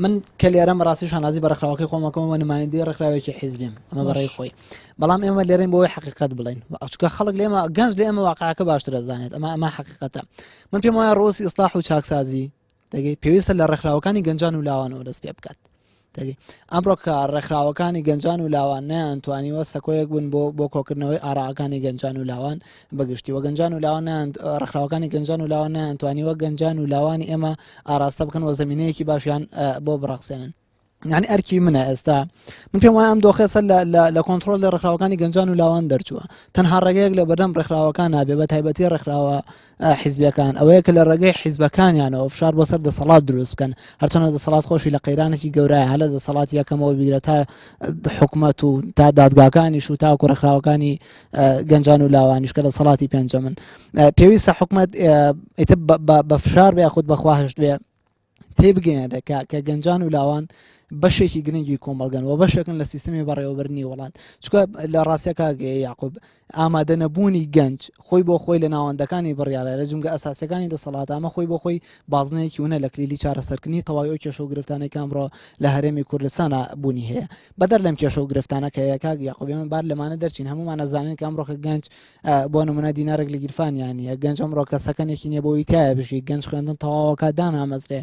من کە لێرەم بەڕاستی شانازی بە ڕێکخراوەکەی خۆمەکەمەوە نمایندەی ڕێکخراوێکی حیزبیم ئەمە باش. بەڕێی خۆی بەڵام ئێمە لێرەین بۆ ئەوەی حەقیقەت بڵێین چونکە خەڵک لێمە گەنج لە ئێمە واقعەکە باشتر دەزانێت ئەمە ئەمە حەقیقەتە من پێم وایە ڕۆسی ئیسلاح و چاکسازی دەگەی پێویستە لە ڕێکخراوەکانی گەنجان و لاوانەوە دەست پێ بکات دەگەی ئەمڕۆ کە ڕێکخراوەکانی گەنجان و لاوان نیان توانیوە سەکۆیەک بوون بۆ بۆ کۆکردنەوەی ئاراکانی گەنجان و لاوان بەگشتی و گەنجان و لاوان ڕێکخراوەکانی گەنجان و لاوان نیان توانیوە گەنجان و لاوانی ئێمە ئاراستە بکەن و زمینەیەکی باشیان بۆ بڕەخسێنن. یعنی ئەرکی منە ئێستا من پێم وایە ئەم دۆخێ سەر لە کۆنتترۆل لە ڕێکخراوەکانی گەنجان و لاوان دەرچووە تەنها ڕێگەیەک لە بەردەم ڕێکخراوەکان نابێ بە تایبەتی ڕێکخراوە حیزبەکان ئەوەیە کە لە ڕێگەی حیزبەکانیانەوە فشار بۆ سەر دەسەڵات دروست بکەن هەرچەندە دەسەڵات خۆشی لە قەیرانێکی گەورەیە هەلە دەسەڵات یەکەمەوە بیرە تا حکومەت و تا دادگاکانیش و تاکو ڕێکخراوەکانی گەنجان و لاوانیش کە دەسەڵاتی پێنجەمن پێویستە حکومەت ئیتر بە فشار بێ خود بەخواهشت بێ تێبگەیەنرێت کە کە گەنجان و لاوان بەشێکی گرنگی کۆمەڵگەن و بەشێکن لە سیستمی بەڕێوەبردنی وڵات چکە لە ڕاستەکە یاقوب ئامادە نەبوونی گەنج خۆی بۆ خۆی لە ناوەندەکانی بڕیاڕە لە جومگە ئەساسەکانی دەسەڵات ئەمە خۆی بۆ خۆی بازنەیەکی ونە لە کلیلی چارەسەرکردنی تەواوی ئەو کێشە و گرفتانەی کە ئەمڕۆ لە هەرێمی کوردستانە بوونی هەیە بەدەر لەم کێشە و گرفتانە کە یەکاک یاقوب ئێمە بار لەمانە دەرچین هەمومان ئەزانین کە ئەمڕۆ کە گەنج بۆ نمونە دینارێک لە گیرفانیان نییە گەنج ئەمڕۆ کە سەکەنێکی نییە بۆی تایە بژی گەنج خوێندن تەواوەکە دانامەزرێ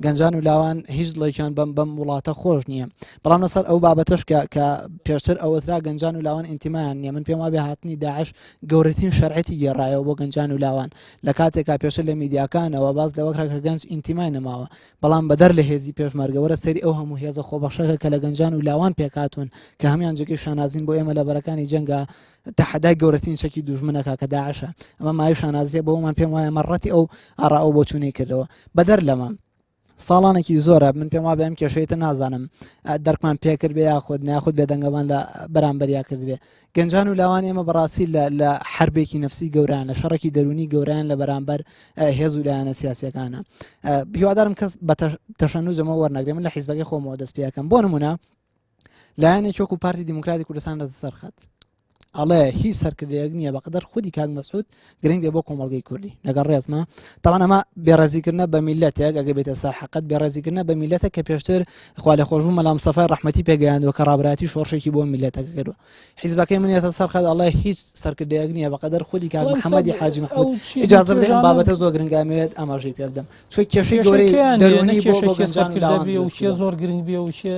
گەنجان و لاوان هیچ دڵێکیان بەم بەم وڵاتە خۆش نییە بەڵام لەسەر ئەو بابەتەش کە کە پێشتر ئەوەترا گەنجان و لاوان ئینتیمایان نییە من پێم وابێ هاتنی داعش گەورەترین شەرعەتی گێڕایەوە بۆ گەنجان و لاوان لە کاتێکا پێشتر لە میدیاکانەوە باس لەوە کرا کە گەنج ئینتیمای نەماوە بەڵام بەدەر لە هێزی پێشمەرگە وەرە سەیری ئەو هەموو هێزە خۆبەخشەکە کە لە گەنجان و لاوان پێکهاتوون کە هەموان جێگەی شانازین بۆ ئێمە لە بەرەکانی جەنگا تەحەدای گەورەترین چەکی دوژمنەکە کە داعشە ئەمە مایەی شانازیە بۆمان پێم وایە ئەمە ڕەتی ئەو ئاڕا ئەو بۆچوونەی کردەوە بەدەر لەمە ساڵانێکی زۆرە من پێم وابێ ئەم کێشەی تر نازانم دەرکمان پێکرد بێ یاخود ناخود بێدەنگەمان لە بەرامبەریا کرد بێ گەنجان و لاوان ئێمە بەڕاستی لە لە حربێکی نفسی گەوران لە شەڕێکی دەرونی گەوران لە بەرامبەر هێز و لایەنە سیاسەکانە هیوادارم کەس بە تەشەنوجەمە وەرنەگرێ من لە حیزبەکەی خۆمەوە دەست پێەکەم بۆ نمونە لایەنێک وەکو پارتی دیموکراتی کوردستان لە سەرخەت ئەڵێ هیچ سەرکردەیەک نییە بەقدەر خودی کاک مەسعود گرنگ بێ بۆ کۆمەڵگەی کوردی لەگەڵ ڕێزمە تاوان ئەمە بێڕێزیکردنە بە میلەتێک ئەگە بێتە سەر حەقت بێڕێزیکردنە بە میلەتە کە پێشتر خوا لە خۆشبوو مەلام سەفای ڕەحمەتی پێگەیاندووە کە ڕابراتی شۆڕشێکی بۆ میلەتەکە کردووە حیزبەکەی منێتە سەر خەت ئەڵێ هیچ سەرکردەیەک نییە بەقدەر خودی کاک محەممەدی حاجی محمود ئیجازە بدەن بابەتە زۆر گرنگە ئەمەوێت ئاماژەی پێ بدەم چونکە کێشەی گەورەی دەروونی بۆ گەنجان و لاوان دروست کێ زۆر گرنگ بێ و کێ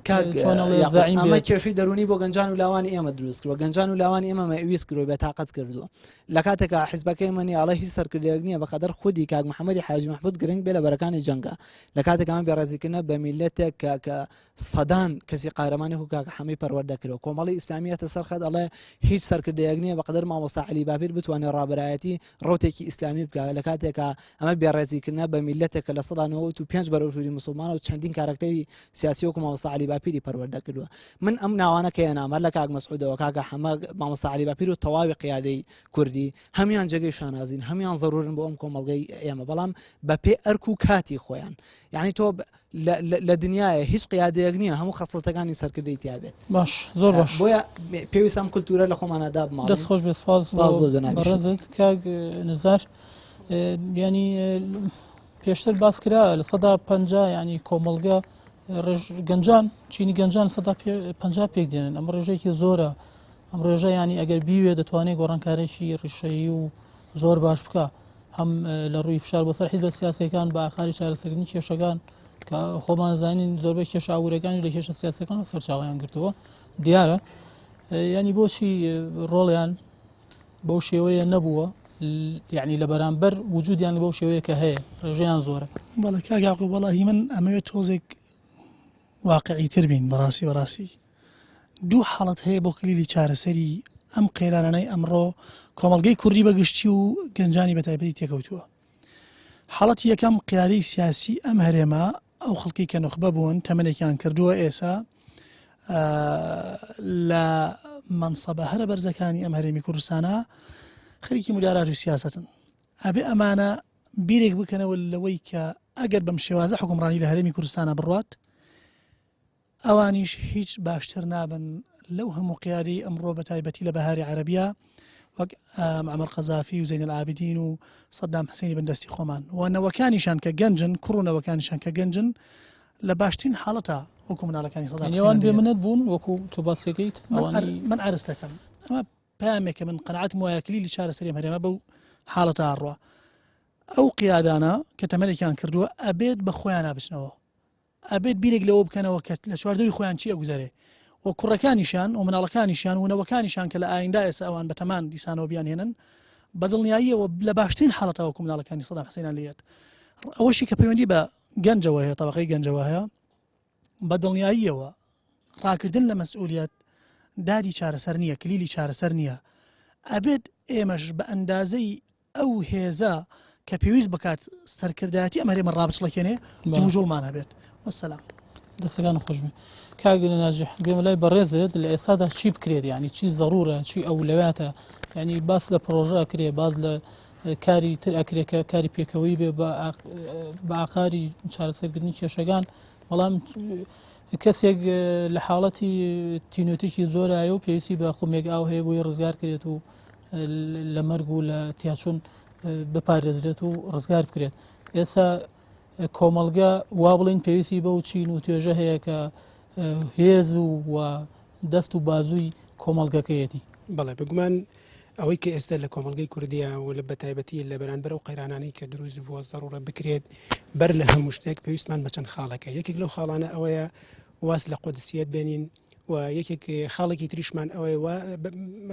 ئەمە کێشەی دەرونی بۆ گەنجان و لاوانی ئێمە دروست کردوە گەنجان و لاوانی ئێمە مەویست کردوە بێتاقەت کردووە لە کاتێکا حیزبەکەی منی ئاڵە هیچ سەرکردەیەک نییە بەقەدەر خودی کاک محەممەدی حاجی محمود گرنگ بێ لە بەرەکانی جەنگە لە کاتێک ئەمە بێڕێزیکردنە بە میلەتێک کە کە سەدان کەسی قارەمانی و کاکە حەمەی پەروەردە کردوە کۆمەڵی ئیسلامیەتە سەرخەت ئەڵێ هیچ سەرکردەیەک نییە بەقەدەر مامۆستا عەلی باپیر بتوانێت ڕابەرایەتی ڕوتێکی ئیسلامی بکە لە کاتێکا ئەمە بێڕێزیکردنە بە میللەتێک کە 95% بەرەو ژووری مسوڵمانە و چەندین کارەکتەری سیاسی وەکو مامۆستا عەلی باپیری پەروەردە کردووە من ئەم ناوانە کە هێنام هەر لە کاک مەسعودەوە کاکە حەمە مامۆستا عەلی باپیر و تەواوی قیادەی کوردی هەموان جێگەی شانازین هەموان زەرورن بۆ ئەم کۆمەڵگەی ئێمە بەڵام بەپێ ئەرک و کاتی خۆیان یعنی تۆ لە دنیاە هیچ قیادەیەک نییە هەموو خەسڵەتەکانی سەرکردەی تیابێت باش زۆر باش بۆیە پێویستە ئەم کولتوورە لە خۆمانە دابماڵین دەست خۆش بێ سپاس بۆ بەڕێزت کاک نزار ینی پێشتر باس کرا 50% ینی کۆمەڵگە گەنجان چینی گەنجان 50% پێک دێنن ئەم ڕێژەیەکی زۆرە ئەم ڕێژە ینی ئەگەر بیوێ دەتوانێت گۆڕانکارێکی ڕیشەیی و زۆر باش بکە هەم لە ڕووی فشار بۆ سەر حیزبە سیاسەکان بە ئاخاری چارەسەرکردنی کێشەکان کە خۆمان زانین زۆربەی کێشە ئابووریەکانیش لە کێشە سیاسەکان سەرچاویان گرتووە دیارە ینی بۆچی ڕۆڵیان بەو شێوەیە نەبووە یعنی لە بەرامبەر وجودیان بەو شێوەیە کە هەیە ڕێژەیان زۆرە بەڵێ کاک یاقوب وەڵاهی من ئەمەوێت تۆزێک واقعی تر بین بەڕاستی بەڕاستی دوو حاڵەت هەیە بۆ کلیلی چارەسەری ئەم قەیرانانەی ئەمڕۆ کۆمەڵگەی کوردی بە گشتی و گەنجانی بە تایبەتی تێکەوتووە. حاڵەتی یەکەم قیادەی سیاسی ئەم هەرێمە ئەو خەڵکی کە نوخبە بوون تەمەنێکیان کردووە ئێسا لە مەنسەبە هەرە بەرزەکانی ئەم هەرێمی کوردستانە خەریکی مدارات و سیاستن ئەبێ ئەمانە بیرێک بکەنەوە لەوەی کە ئەگەر بەم شێوازە حکومڕانی لە هەرێمی کوردستانە بڕات ئەوانیش هیچ باشتر نابن لەو هەموو قیادەی ئەمڕۆ بە تایبەتی لە بەهاری عەرەبیا وەک معمر قەزافی و زەین العابدین و سەدام حسینی بندەستی خۆمان و نەوەکانیشان کە گەنجن کوڕ و نەوەکانیشان کە گەنجن لە باشترین حاڵەتە وەکو مناڵەکانی سەدام حسین بێ منەت بوون وەکو تۆ باسەکەیت من عەرز دەکەم ئەمە پامێکە من قەناعەتم وایە کلیلی چارەسەری ئەم هەرێمە بەو حاڵەتە ئەڕوا ئەو قیادانە کە تەمەنێکیان کردووە ئەبێت بە خۆیانە بچنەوە ئەبێت بیرێک لەوە بکەنەوە کە لە چواردەوری خۆیان چی ئەگوزەرێ و کوڕەکانیشیان و مناڵەکانیشیان و نەوەکانیشان کە لە ئایندا ئێستا ئەوان بەتەمان دیسانەوە بیانهێنن بە دڵنیاییەوە لە باشترین حاڵەتە وەکو مناڵەکانی سەدام حسێنیان لێت ئەوەشی کە پەیوەندی بە گەنجەوە هەیە تەبقەی گەنجەوە هەیە. بە دڵنیاییەوە ڕاکردن لە مەسئولیەت دادی چارەسەر نییە، کلیلی چارەسەر نییە. ئەبێت ئێمەش بە ئەندازەی ئەو هێزە کە پێویست بکات سەرکردایەتی ئەم هەرێمە ڕابچڵەکێنێ جموجۆڵمان هەبێت. وەسەلام. دەستەکان خۆش بێ کاک ناجح بێمە لای بەڕێزت لە ئێستادا چی بکرێت یعنی چی زەرورە چی ئەولەویاتە یعنی باس لە پرۆژە ئەکرێ باس لە کاری تر ئەکرێ کە کاری پێکەوەی بێ بە ئاقاری چارەسەرکردنی کێشەکان بەڵام کەسێک لە حاڵەتی تینوتێکی زۆرایە و پێویستی بە خومێک ئاو هەیە بۆی ڕزگار کرێت و لە مەرگ و لە تیاچون بپارێزرێت و ڕزگار بکرێت ئێستا کۆمەڵگە وا بڵین پێویستی بەو چین و توێژە هەیە کە هێز و و دەست و بازووی کۆمەڵگەکەیەتی. بەڵێ بێگومان ئەوەی کە ئێستا لە کۆمەڵگەی کوردیە و لە بەتایبەتی لە بەرانبەر ئەو قەیرانانەی کە دروست بووە زەڕوڕە بکرێت بەر لە هەموو شتێک پێویستمان بە چەند خاڵێکە یەکێک لەو خاڵانە ئەوەیە واز لە قودسیەت بێنین و یەکێک خاڵێکی تریشمان ئەوەیە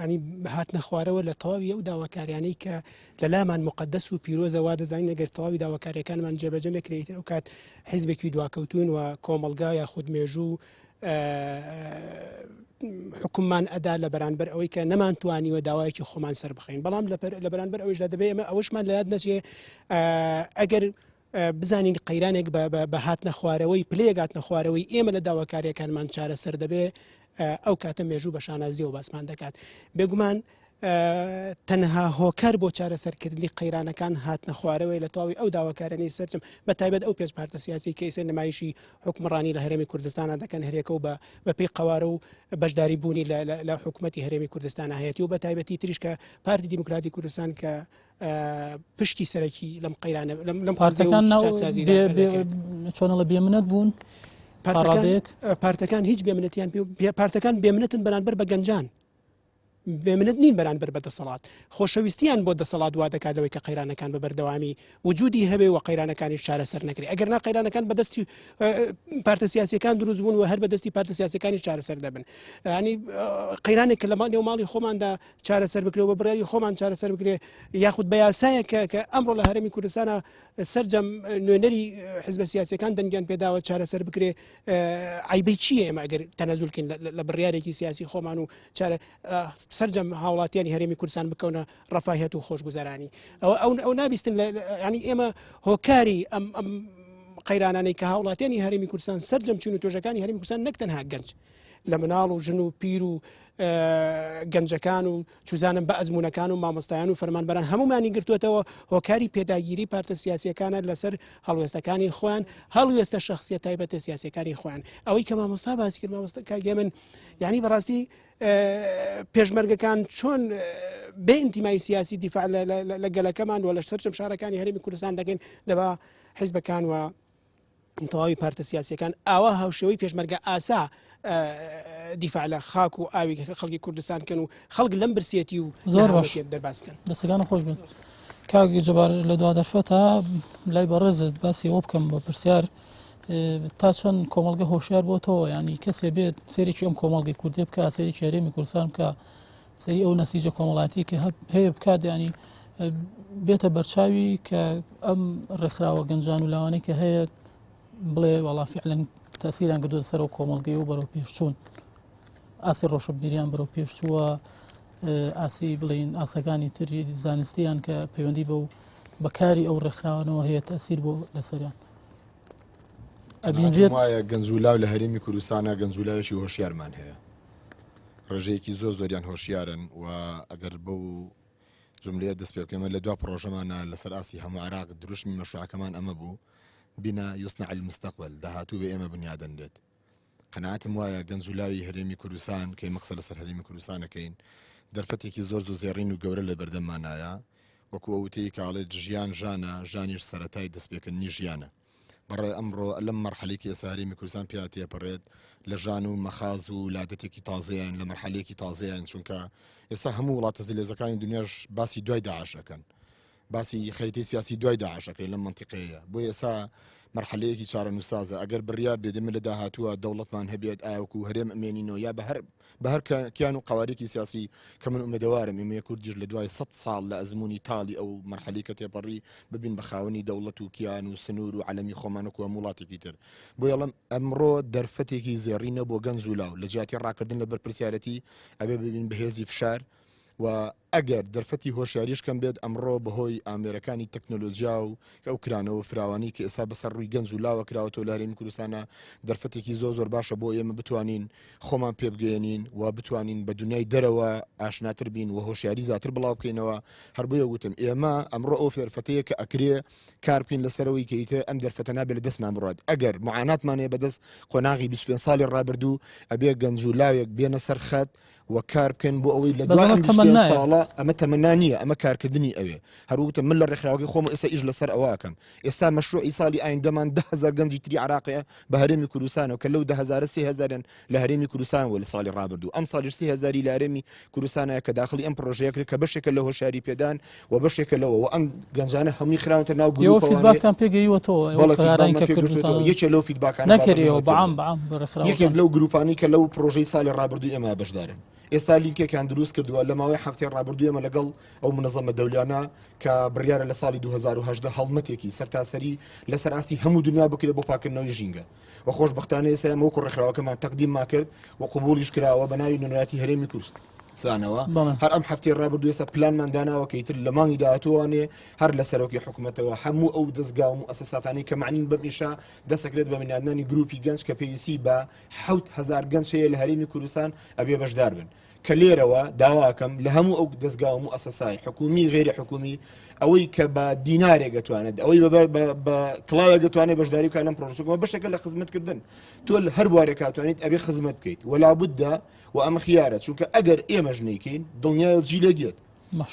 ینی هاتنە خوارەوە لە تەواوی ئەو داواکاریانەی کە لە لامان مقدس و پیرۆزە وا دەزانین ئەگەر تەواوی داواکاریەکانمان جێبەجێ نەکرێت ئەو کات حیزبێکی دواکەوتون و کۆمەڵگا یاخود مێژوو حکوممان ئەدا لە بەرانبەر ئەوەی کە نەمانتوانیوە داوایەکی خۆمان سەر بخەین بەڵام لە بەرانبەر ئەویشدا دەبێ ئێمە ئەوەشمان لە یاد نەچێ ئەگەر بزانین قەیرانێک بە هاتنە خوارەوەی پلەیەک هاتنە خوارەوەی ئێمە لە داواکاریەکانمان چارەسەر دەبێ ئەو کاتە مێژوو بە شانازیەوە باسمان دەکات بێگومان تەنها هۆکار بۆ چارەسەرکردنی قەیرانەکان هاتنە خوارەوەی لە تەواوی ئەو داواکارانەی سەرجەم بە تایبەت ئەو پێنج پارتە سیاسی کە ئێستا نمایشی حکومڕانی لە هەرێمی کوردستانە دەکەن هەرێکە و بە پێی قەوارە و بەشداری بوونی لە حکوومەتی هەرێمی کوردستانە هەیەی و بە تایبەتی تریش کە پارتی دیموکراتی کوردستان کە پشکی سەرەکی لەم قەیرانە لەم پارتەکان چۆنەڵە بێمنەت بوون پارتەکان هیچ بێمنەتیان پارتەکان بێمنەتن بەرانبەر بە گەنجان بێمنەت نین بەرانبەر بە دەسەڵات خۆشەویستیان بۆ دەسەڵات وا دەکات لەوەی کە قەیرانەکان بە بەردەوامی وجودی هەبێ و قەیرانەکانیش چارەسەر نەکرێ ئەگەر نا قەیرانەکان بەدەستی پارتە سیاسیەکان دروست بوون و هەر بەدەستی پارتە سیاسەکانی چارەسەر دەبن ینی قەیرانێک کە لە نێو ماڵی خۆماندا چارەسەر بکرێ و بە بڕیاری خۆمان چارەسەر بکرێ یاخود بە یاسایە کە کە ئەمڕۆ لە هەرێمی کوردستانە سەرجەم نوێنەری حزبە سیاسەکان دەنگیان پێداوە چارەسەر بکرێ عیبەی چییە ئێمە ئەگەر تەنەزولکەین لە بڕیارێکی سیاسی خۆمان و چارە سەرجەم هاوڵاتیانی هەرێمی کوردستان بکەونە ڕەفاهیەت و خۆشگوزەرانی ئەوە ئەو ئەو نابیستن ینی ئێمە هۆکاری ئەم ئەم قەیرانانەی کە هاوڵاتیانی هەرێمی کوردستان سەرجەم چون و توێژەکانی هەرێمی کوردستان نەک تەنها گەنج لە مناڵ و ژن و پیر و گەنجەکان و چوزانم بە ئەزمونونەکان و مامۆستایان و فەرمانبەران هەمومانی گرتوێتەوە هۆکاری پێداگیری پارتە سیاسیەکانە لەسەر هەڵوێستەکانی خۆیان هەڵوێستە شخصیە تایبەتە سیاسەکانی خۆیان ئەوەی کە مامۆستا باسی کرد مامۆستا کاگەمن یعنی بەڕاستی پێشمەرگەکان چۆن بێ ئینتیمای سیاسی دیفاع لە گەلەکەمان و لە سەرجەم شارەکانی هەرێمی کوردستان دەکەین دەبا حیزبەکان و تەواوی پارتە سیاسیەکان ئاوا هاوشێوەی پێشمەرگە ئاسا دیفاع لە خاک و ئاوی خەڵکی کوردستان کەن و خەڵک لەم برسێتی و زۆر باش دەرباز بکەن. دەستەکان خۆش بن کاک جەبار لە دوا دەرفەتە لای بەڕێزت باسی ئەوە بکەم بە پرسیار تا چەند کۆمەڵگە هۆشیار بۆتەوە ینی کەسێ بێت سێرێکی ئەم کۆمەڵگەی کوردی بکە سێرێکی هەرێمی کوردستان بکە سەری ئەو نەسیجە کۆمەڵاتی کە هەیە بکات ینی بێتە بەرچاوی کە ئەم ڕێکخراوە گەنجان و لاوانەی کە هەیە بڵێ وەڵا فعلەن تەسیران کردو سەر و کۆمەڵگەی و بەرەو پێشچوون ئاسی ڕۆشنبیریان بەرەو پێشچووە ئاسی بڵین ئاسەکانی تری زانستیان کە پەیوەندی بە و بەکاری ئەو ڕێکخراوانەوە هەیە تەسیر بۆ لەسەریان ئەبینرێت وایە گەنج و لاو لە هەرێمی کوردستانە گەنج و لاوێکی هۆشیارمان هەیە ڕێژەیەکی زۆر زۆریان هۆشیارن و ئەگەر بەو جملەیە دەست پێ بکەمە لە دوا پرۆژەمانە لەسەر ئاستی هەموو عێراق دروشمی مەشروعەکەمان ئەمە بوو بنا یصنع المستقبل داهاتوو بە ئێمە بنیادەنرێت قەناعەتم وایە گەنج و لاوی هەرێمی کوردستان کە ئێمە قسە لەسەر هەرێمی کوردستان ئەکەین دەرفەتێکی زۆر زۆر زێڕین و گەورە لە بەردەممانایە وەکو ئەو وتەی کە ئەڵێت ژیان ژانە ژانیش سەرەتای دەستپێکردنی ژیانە بەڕێ ئەمڕۆ لەم مەرحەلەی کە ئێستا هەرێمی کوردستان پیا تێپەڕێت لە ژان و مەخاز و لادەتێکی تازەیان لە مەرحەلەیەکی تازەیان چونکە ئێستا هەموو وڵاتە زلێزەکانی دنیاش باسی دوای داعش ئەکەن. باسی خەریتەی سیاسی دوای داعش ئەکرێت لەم مەنتیقەیە بۆیە ئێستا مەرحەلەیەکی چارەنووسسازە ئەگەر بڕیار بێت ئێمە لە داهاتووە دەوڵەتمان هەبێت ئاوەکو هەرێم ئەمێنینەوە یا بە هەر بە هەر کیان و قوارێکی سیاسی کە من ئومێدەوارم ئێمە کوردیش لە دوای 100 ساڵ لە ئەزمموی تاڵی ئەو مەرحەلی کە تێپەڕی ببین بە خاوەنی دەوڵەت و کیان و سنوور و عەلەمی خۆمان وەکو هەموو وڵاتێکی تر بۆیە ئەڵێم ئەمڕۆ دەرفەتێکی زێڕینە بۆ گەنج و لاو لە جیاتی ڕاکردن لە بەرپرسیارەتی ئەبێ ببین بە هێزی فشار و ئەگەر دەرفەتی هۆشیاریش کەم بێت ئەمڕۆ بەهۆی ئامێرەکانی تەکنۆلۆجیا و ئەو کرانەوە فراوانی کە ئێستا بەسەر ڕووی گەنج و لاوە کراوەتەوە لە هەرێمی کوردستانە دەرفەتێکی زۆر زۆر باشە بۆ ئێمە بتوانین خۆمان پێبگەیەنین و بتوانین بە دنیای دەرەوە ئاشناتر بین و هۆشیاری زیاتر بڵاو بکەینەوە هەر بۆیە وتم ئێمە ئەمڕۆ ئەو دەرفەتەیە کە ئەکرێ کار بکەین لەسەرەوەی کە ئیتر ئەم دەرفەتە نابێت لە دەستمان بڕات ئەگەر معاناتمان هەیە بەدەست قۆناغی 25 ساڵی ڕابردوو ئەبێ گەنج و لاوێک بێنە سەر خەت و کار بکەن بۆ ئەوەی لە دوای ئەم 25 ساڵە ئەمە تەمەنا نییە ئەمە کارکردنی ئەوێ هەروتە من لە ڕێکخراوەکەی خۆم ئێستا ئیش لەسەر ئەوە ئەکەم ئێستا مەشروعی ساڵی ئایندەمان 10000 گەنجی تری عراقەیە بە هەرێمی کوردستانەوە کە لەو 10000 3000 لە هەرێمی کوردستان بووە لە ساڵی ڕابردوو ئەم ساڵیش 3000 لە هەرێمی کوردستانە کە داخلی ئەم پرۆژەیە کرد کە بەشێکە لە هۆشیاری پێدان و بەشێکە لەوە و ئەم گەنجانە هەمووی خراونەتە ناو ئێوە گروپەوانێ feedback تان پێگەیوەتەوە ئەو بەڵێ کارانەی feedback مان کە پێگەشتووەتەوە کردوتانە یەکێ لەو feedback انە نەکرد بابەت ئێوە بەعام بەعام بەعام بە یەکێک ڕێکخراوەکان لەو گروپانەی کە لەو پرۆژەی ساڵی ڕابردوو ئێمە بەشدارن ئێستا لینکێکیان دروست کردووە لە ماوەی هەفتەی ڕابردوو ئێمە لەگەڵ ئەو منەزەمە دەولیانە کە بڕیارە لە ساڵی 2018 هەڵمەتێکی سەرتاسەری لەسەر ئاستی هەموو دنیا بکرێت بۆ پاکردنەوەی ژینگە و خۆشبەختانە ئێستا ئێمە وەکو ڕێکخراوەکەمان تەقدیممان کرد و قبوڵیش کراوە بە ناوی نوێنەرایەتی هەرێمی کوردستانەوە هەر ئەم هەفتەی ڕابردوو ئێستا پلانمان داناوە کە ئیتر لە مانگی داهاتووانێ هەر لە سەرۆکی حکوومەتەوە هەموو ئەو دەزگا و موئەسەساتانەی کە مەعنین بەم ئیشە دەستەکرێت بە بنیادنانی گروپی گەنج کە پێویستی بە 7000 گەنج هەیە لە هەرێمی کوردستان ئەبێ بەشدار بن. کە لێرەوە داواکەم لە هەموو ئەو دەزگا و موئەسەسای حکومی غەیری حکومی ئەوەی کە بە دینارێک دەتوانێت ئەوەی بە کڵاوێک دەتوانێت بەشداری بکات لەم پرۆژەکەەوە بەشێکە لە خزمەتکردن تۆ لە هەر بوارێک کاتوانیت ئەبێ خزمەت بکەیت وەلا بوددا و ئەمە خیارە چونکە ئەگەر ئێمەش نیکەین دڵنیای و جیلێک دێت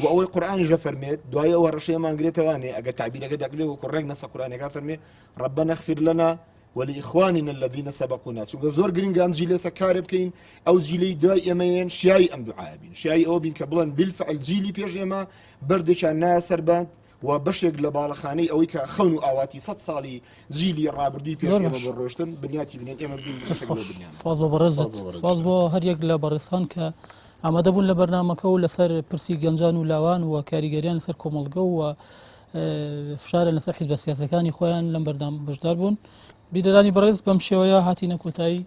و ئەوەی قورآانیش دەفەرمێت دوای ئەوە ڕەشەیەمان گرێتەوانێ ئەگەر تعبیرەکە دەکرێت وەکو ڕێک نەسە قورآانەکە فەرمێ ربنا اغفر لنا ولإخواننا الذین سبقونا چونکە زۆر گرنگە ئەم جیلێسە کارێ بکەین ئەو جیلەی دوای ئێمەیەن شیایی ئەم دوعایە بین شیایی ئەوە بین کە بڵێن بالفعل جیلی پێش ئێمە بەردێکیان نایە سەر بەند و بەشێک لە باڵەخانەی ئەوەی کە خەون و ئاواتی سەد ساڵی جیلی ڕابردووی پێش زۆر ئێمە باش. بۆ ڕۆشتن بنیاتی بنێن ئێمە بین بە دەست بەشێک لەو خۆش بنیانە. سپاس بۆ بەڕێزت سپاس بۆ بەڕێزت. سپاس بۆ هەریەک لە بەڕێزان کە ئامادە بوون لە بەرنامەکە و لەسەر پرسی گەنجان و لاوان و کاریگەریان لەسەر کۆمەڵگە و فشارن لەسەر حیزبە سیاسەکانی خۆیان لەم بەردام بەشدار بوون بیدەرانی بەڕێز بەم شێوەیە هاتینە کۆتایی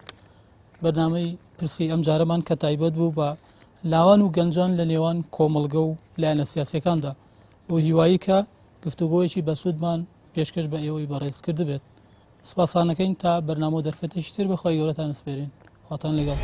بەرنامەی پرسی ئەم جارەمان کە تایبەت بوو بە لاوان و گەنجان لە نێوان کۆمەڵگە و لایەنە سیاسەکاندا بۆ هیوایی کە گفتوگۆیەکی بەسوودمان پێشکەش بە ئێوەی بەڕێز کردبێت سپاسانەکەین تا بەرنامە و دەرفەتێکی تر بەخوای گەورەتان سپێرین خواتان لەگەڵ.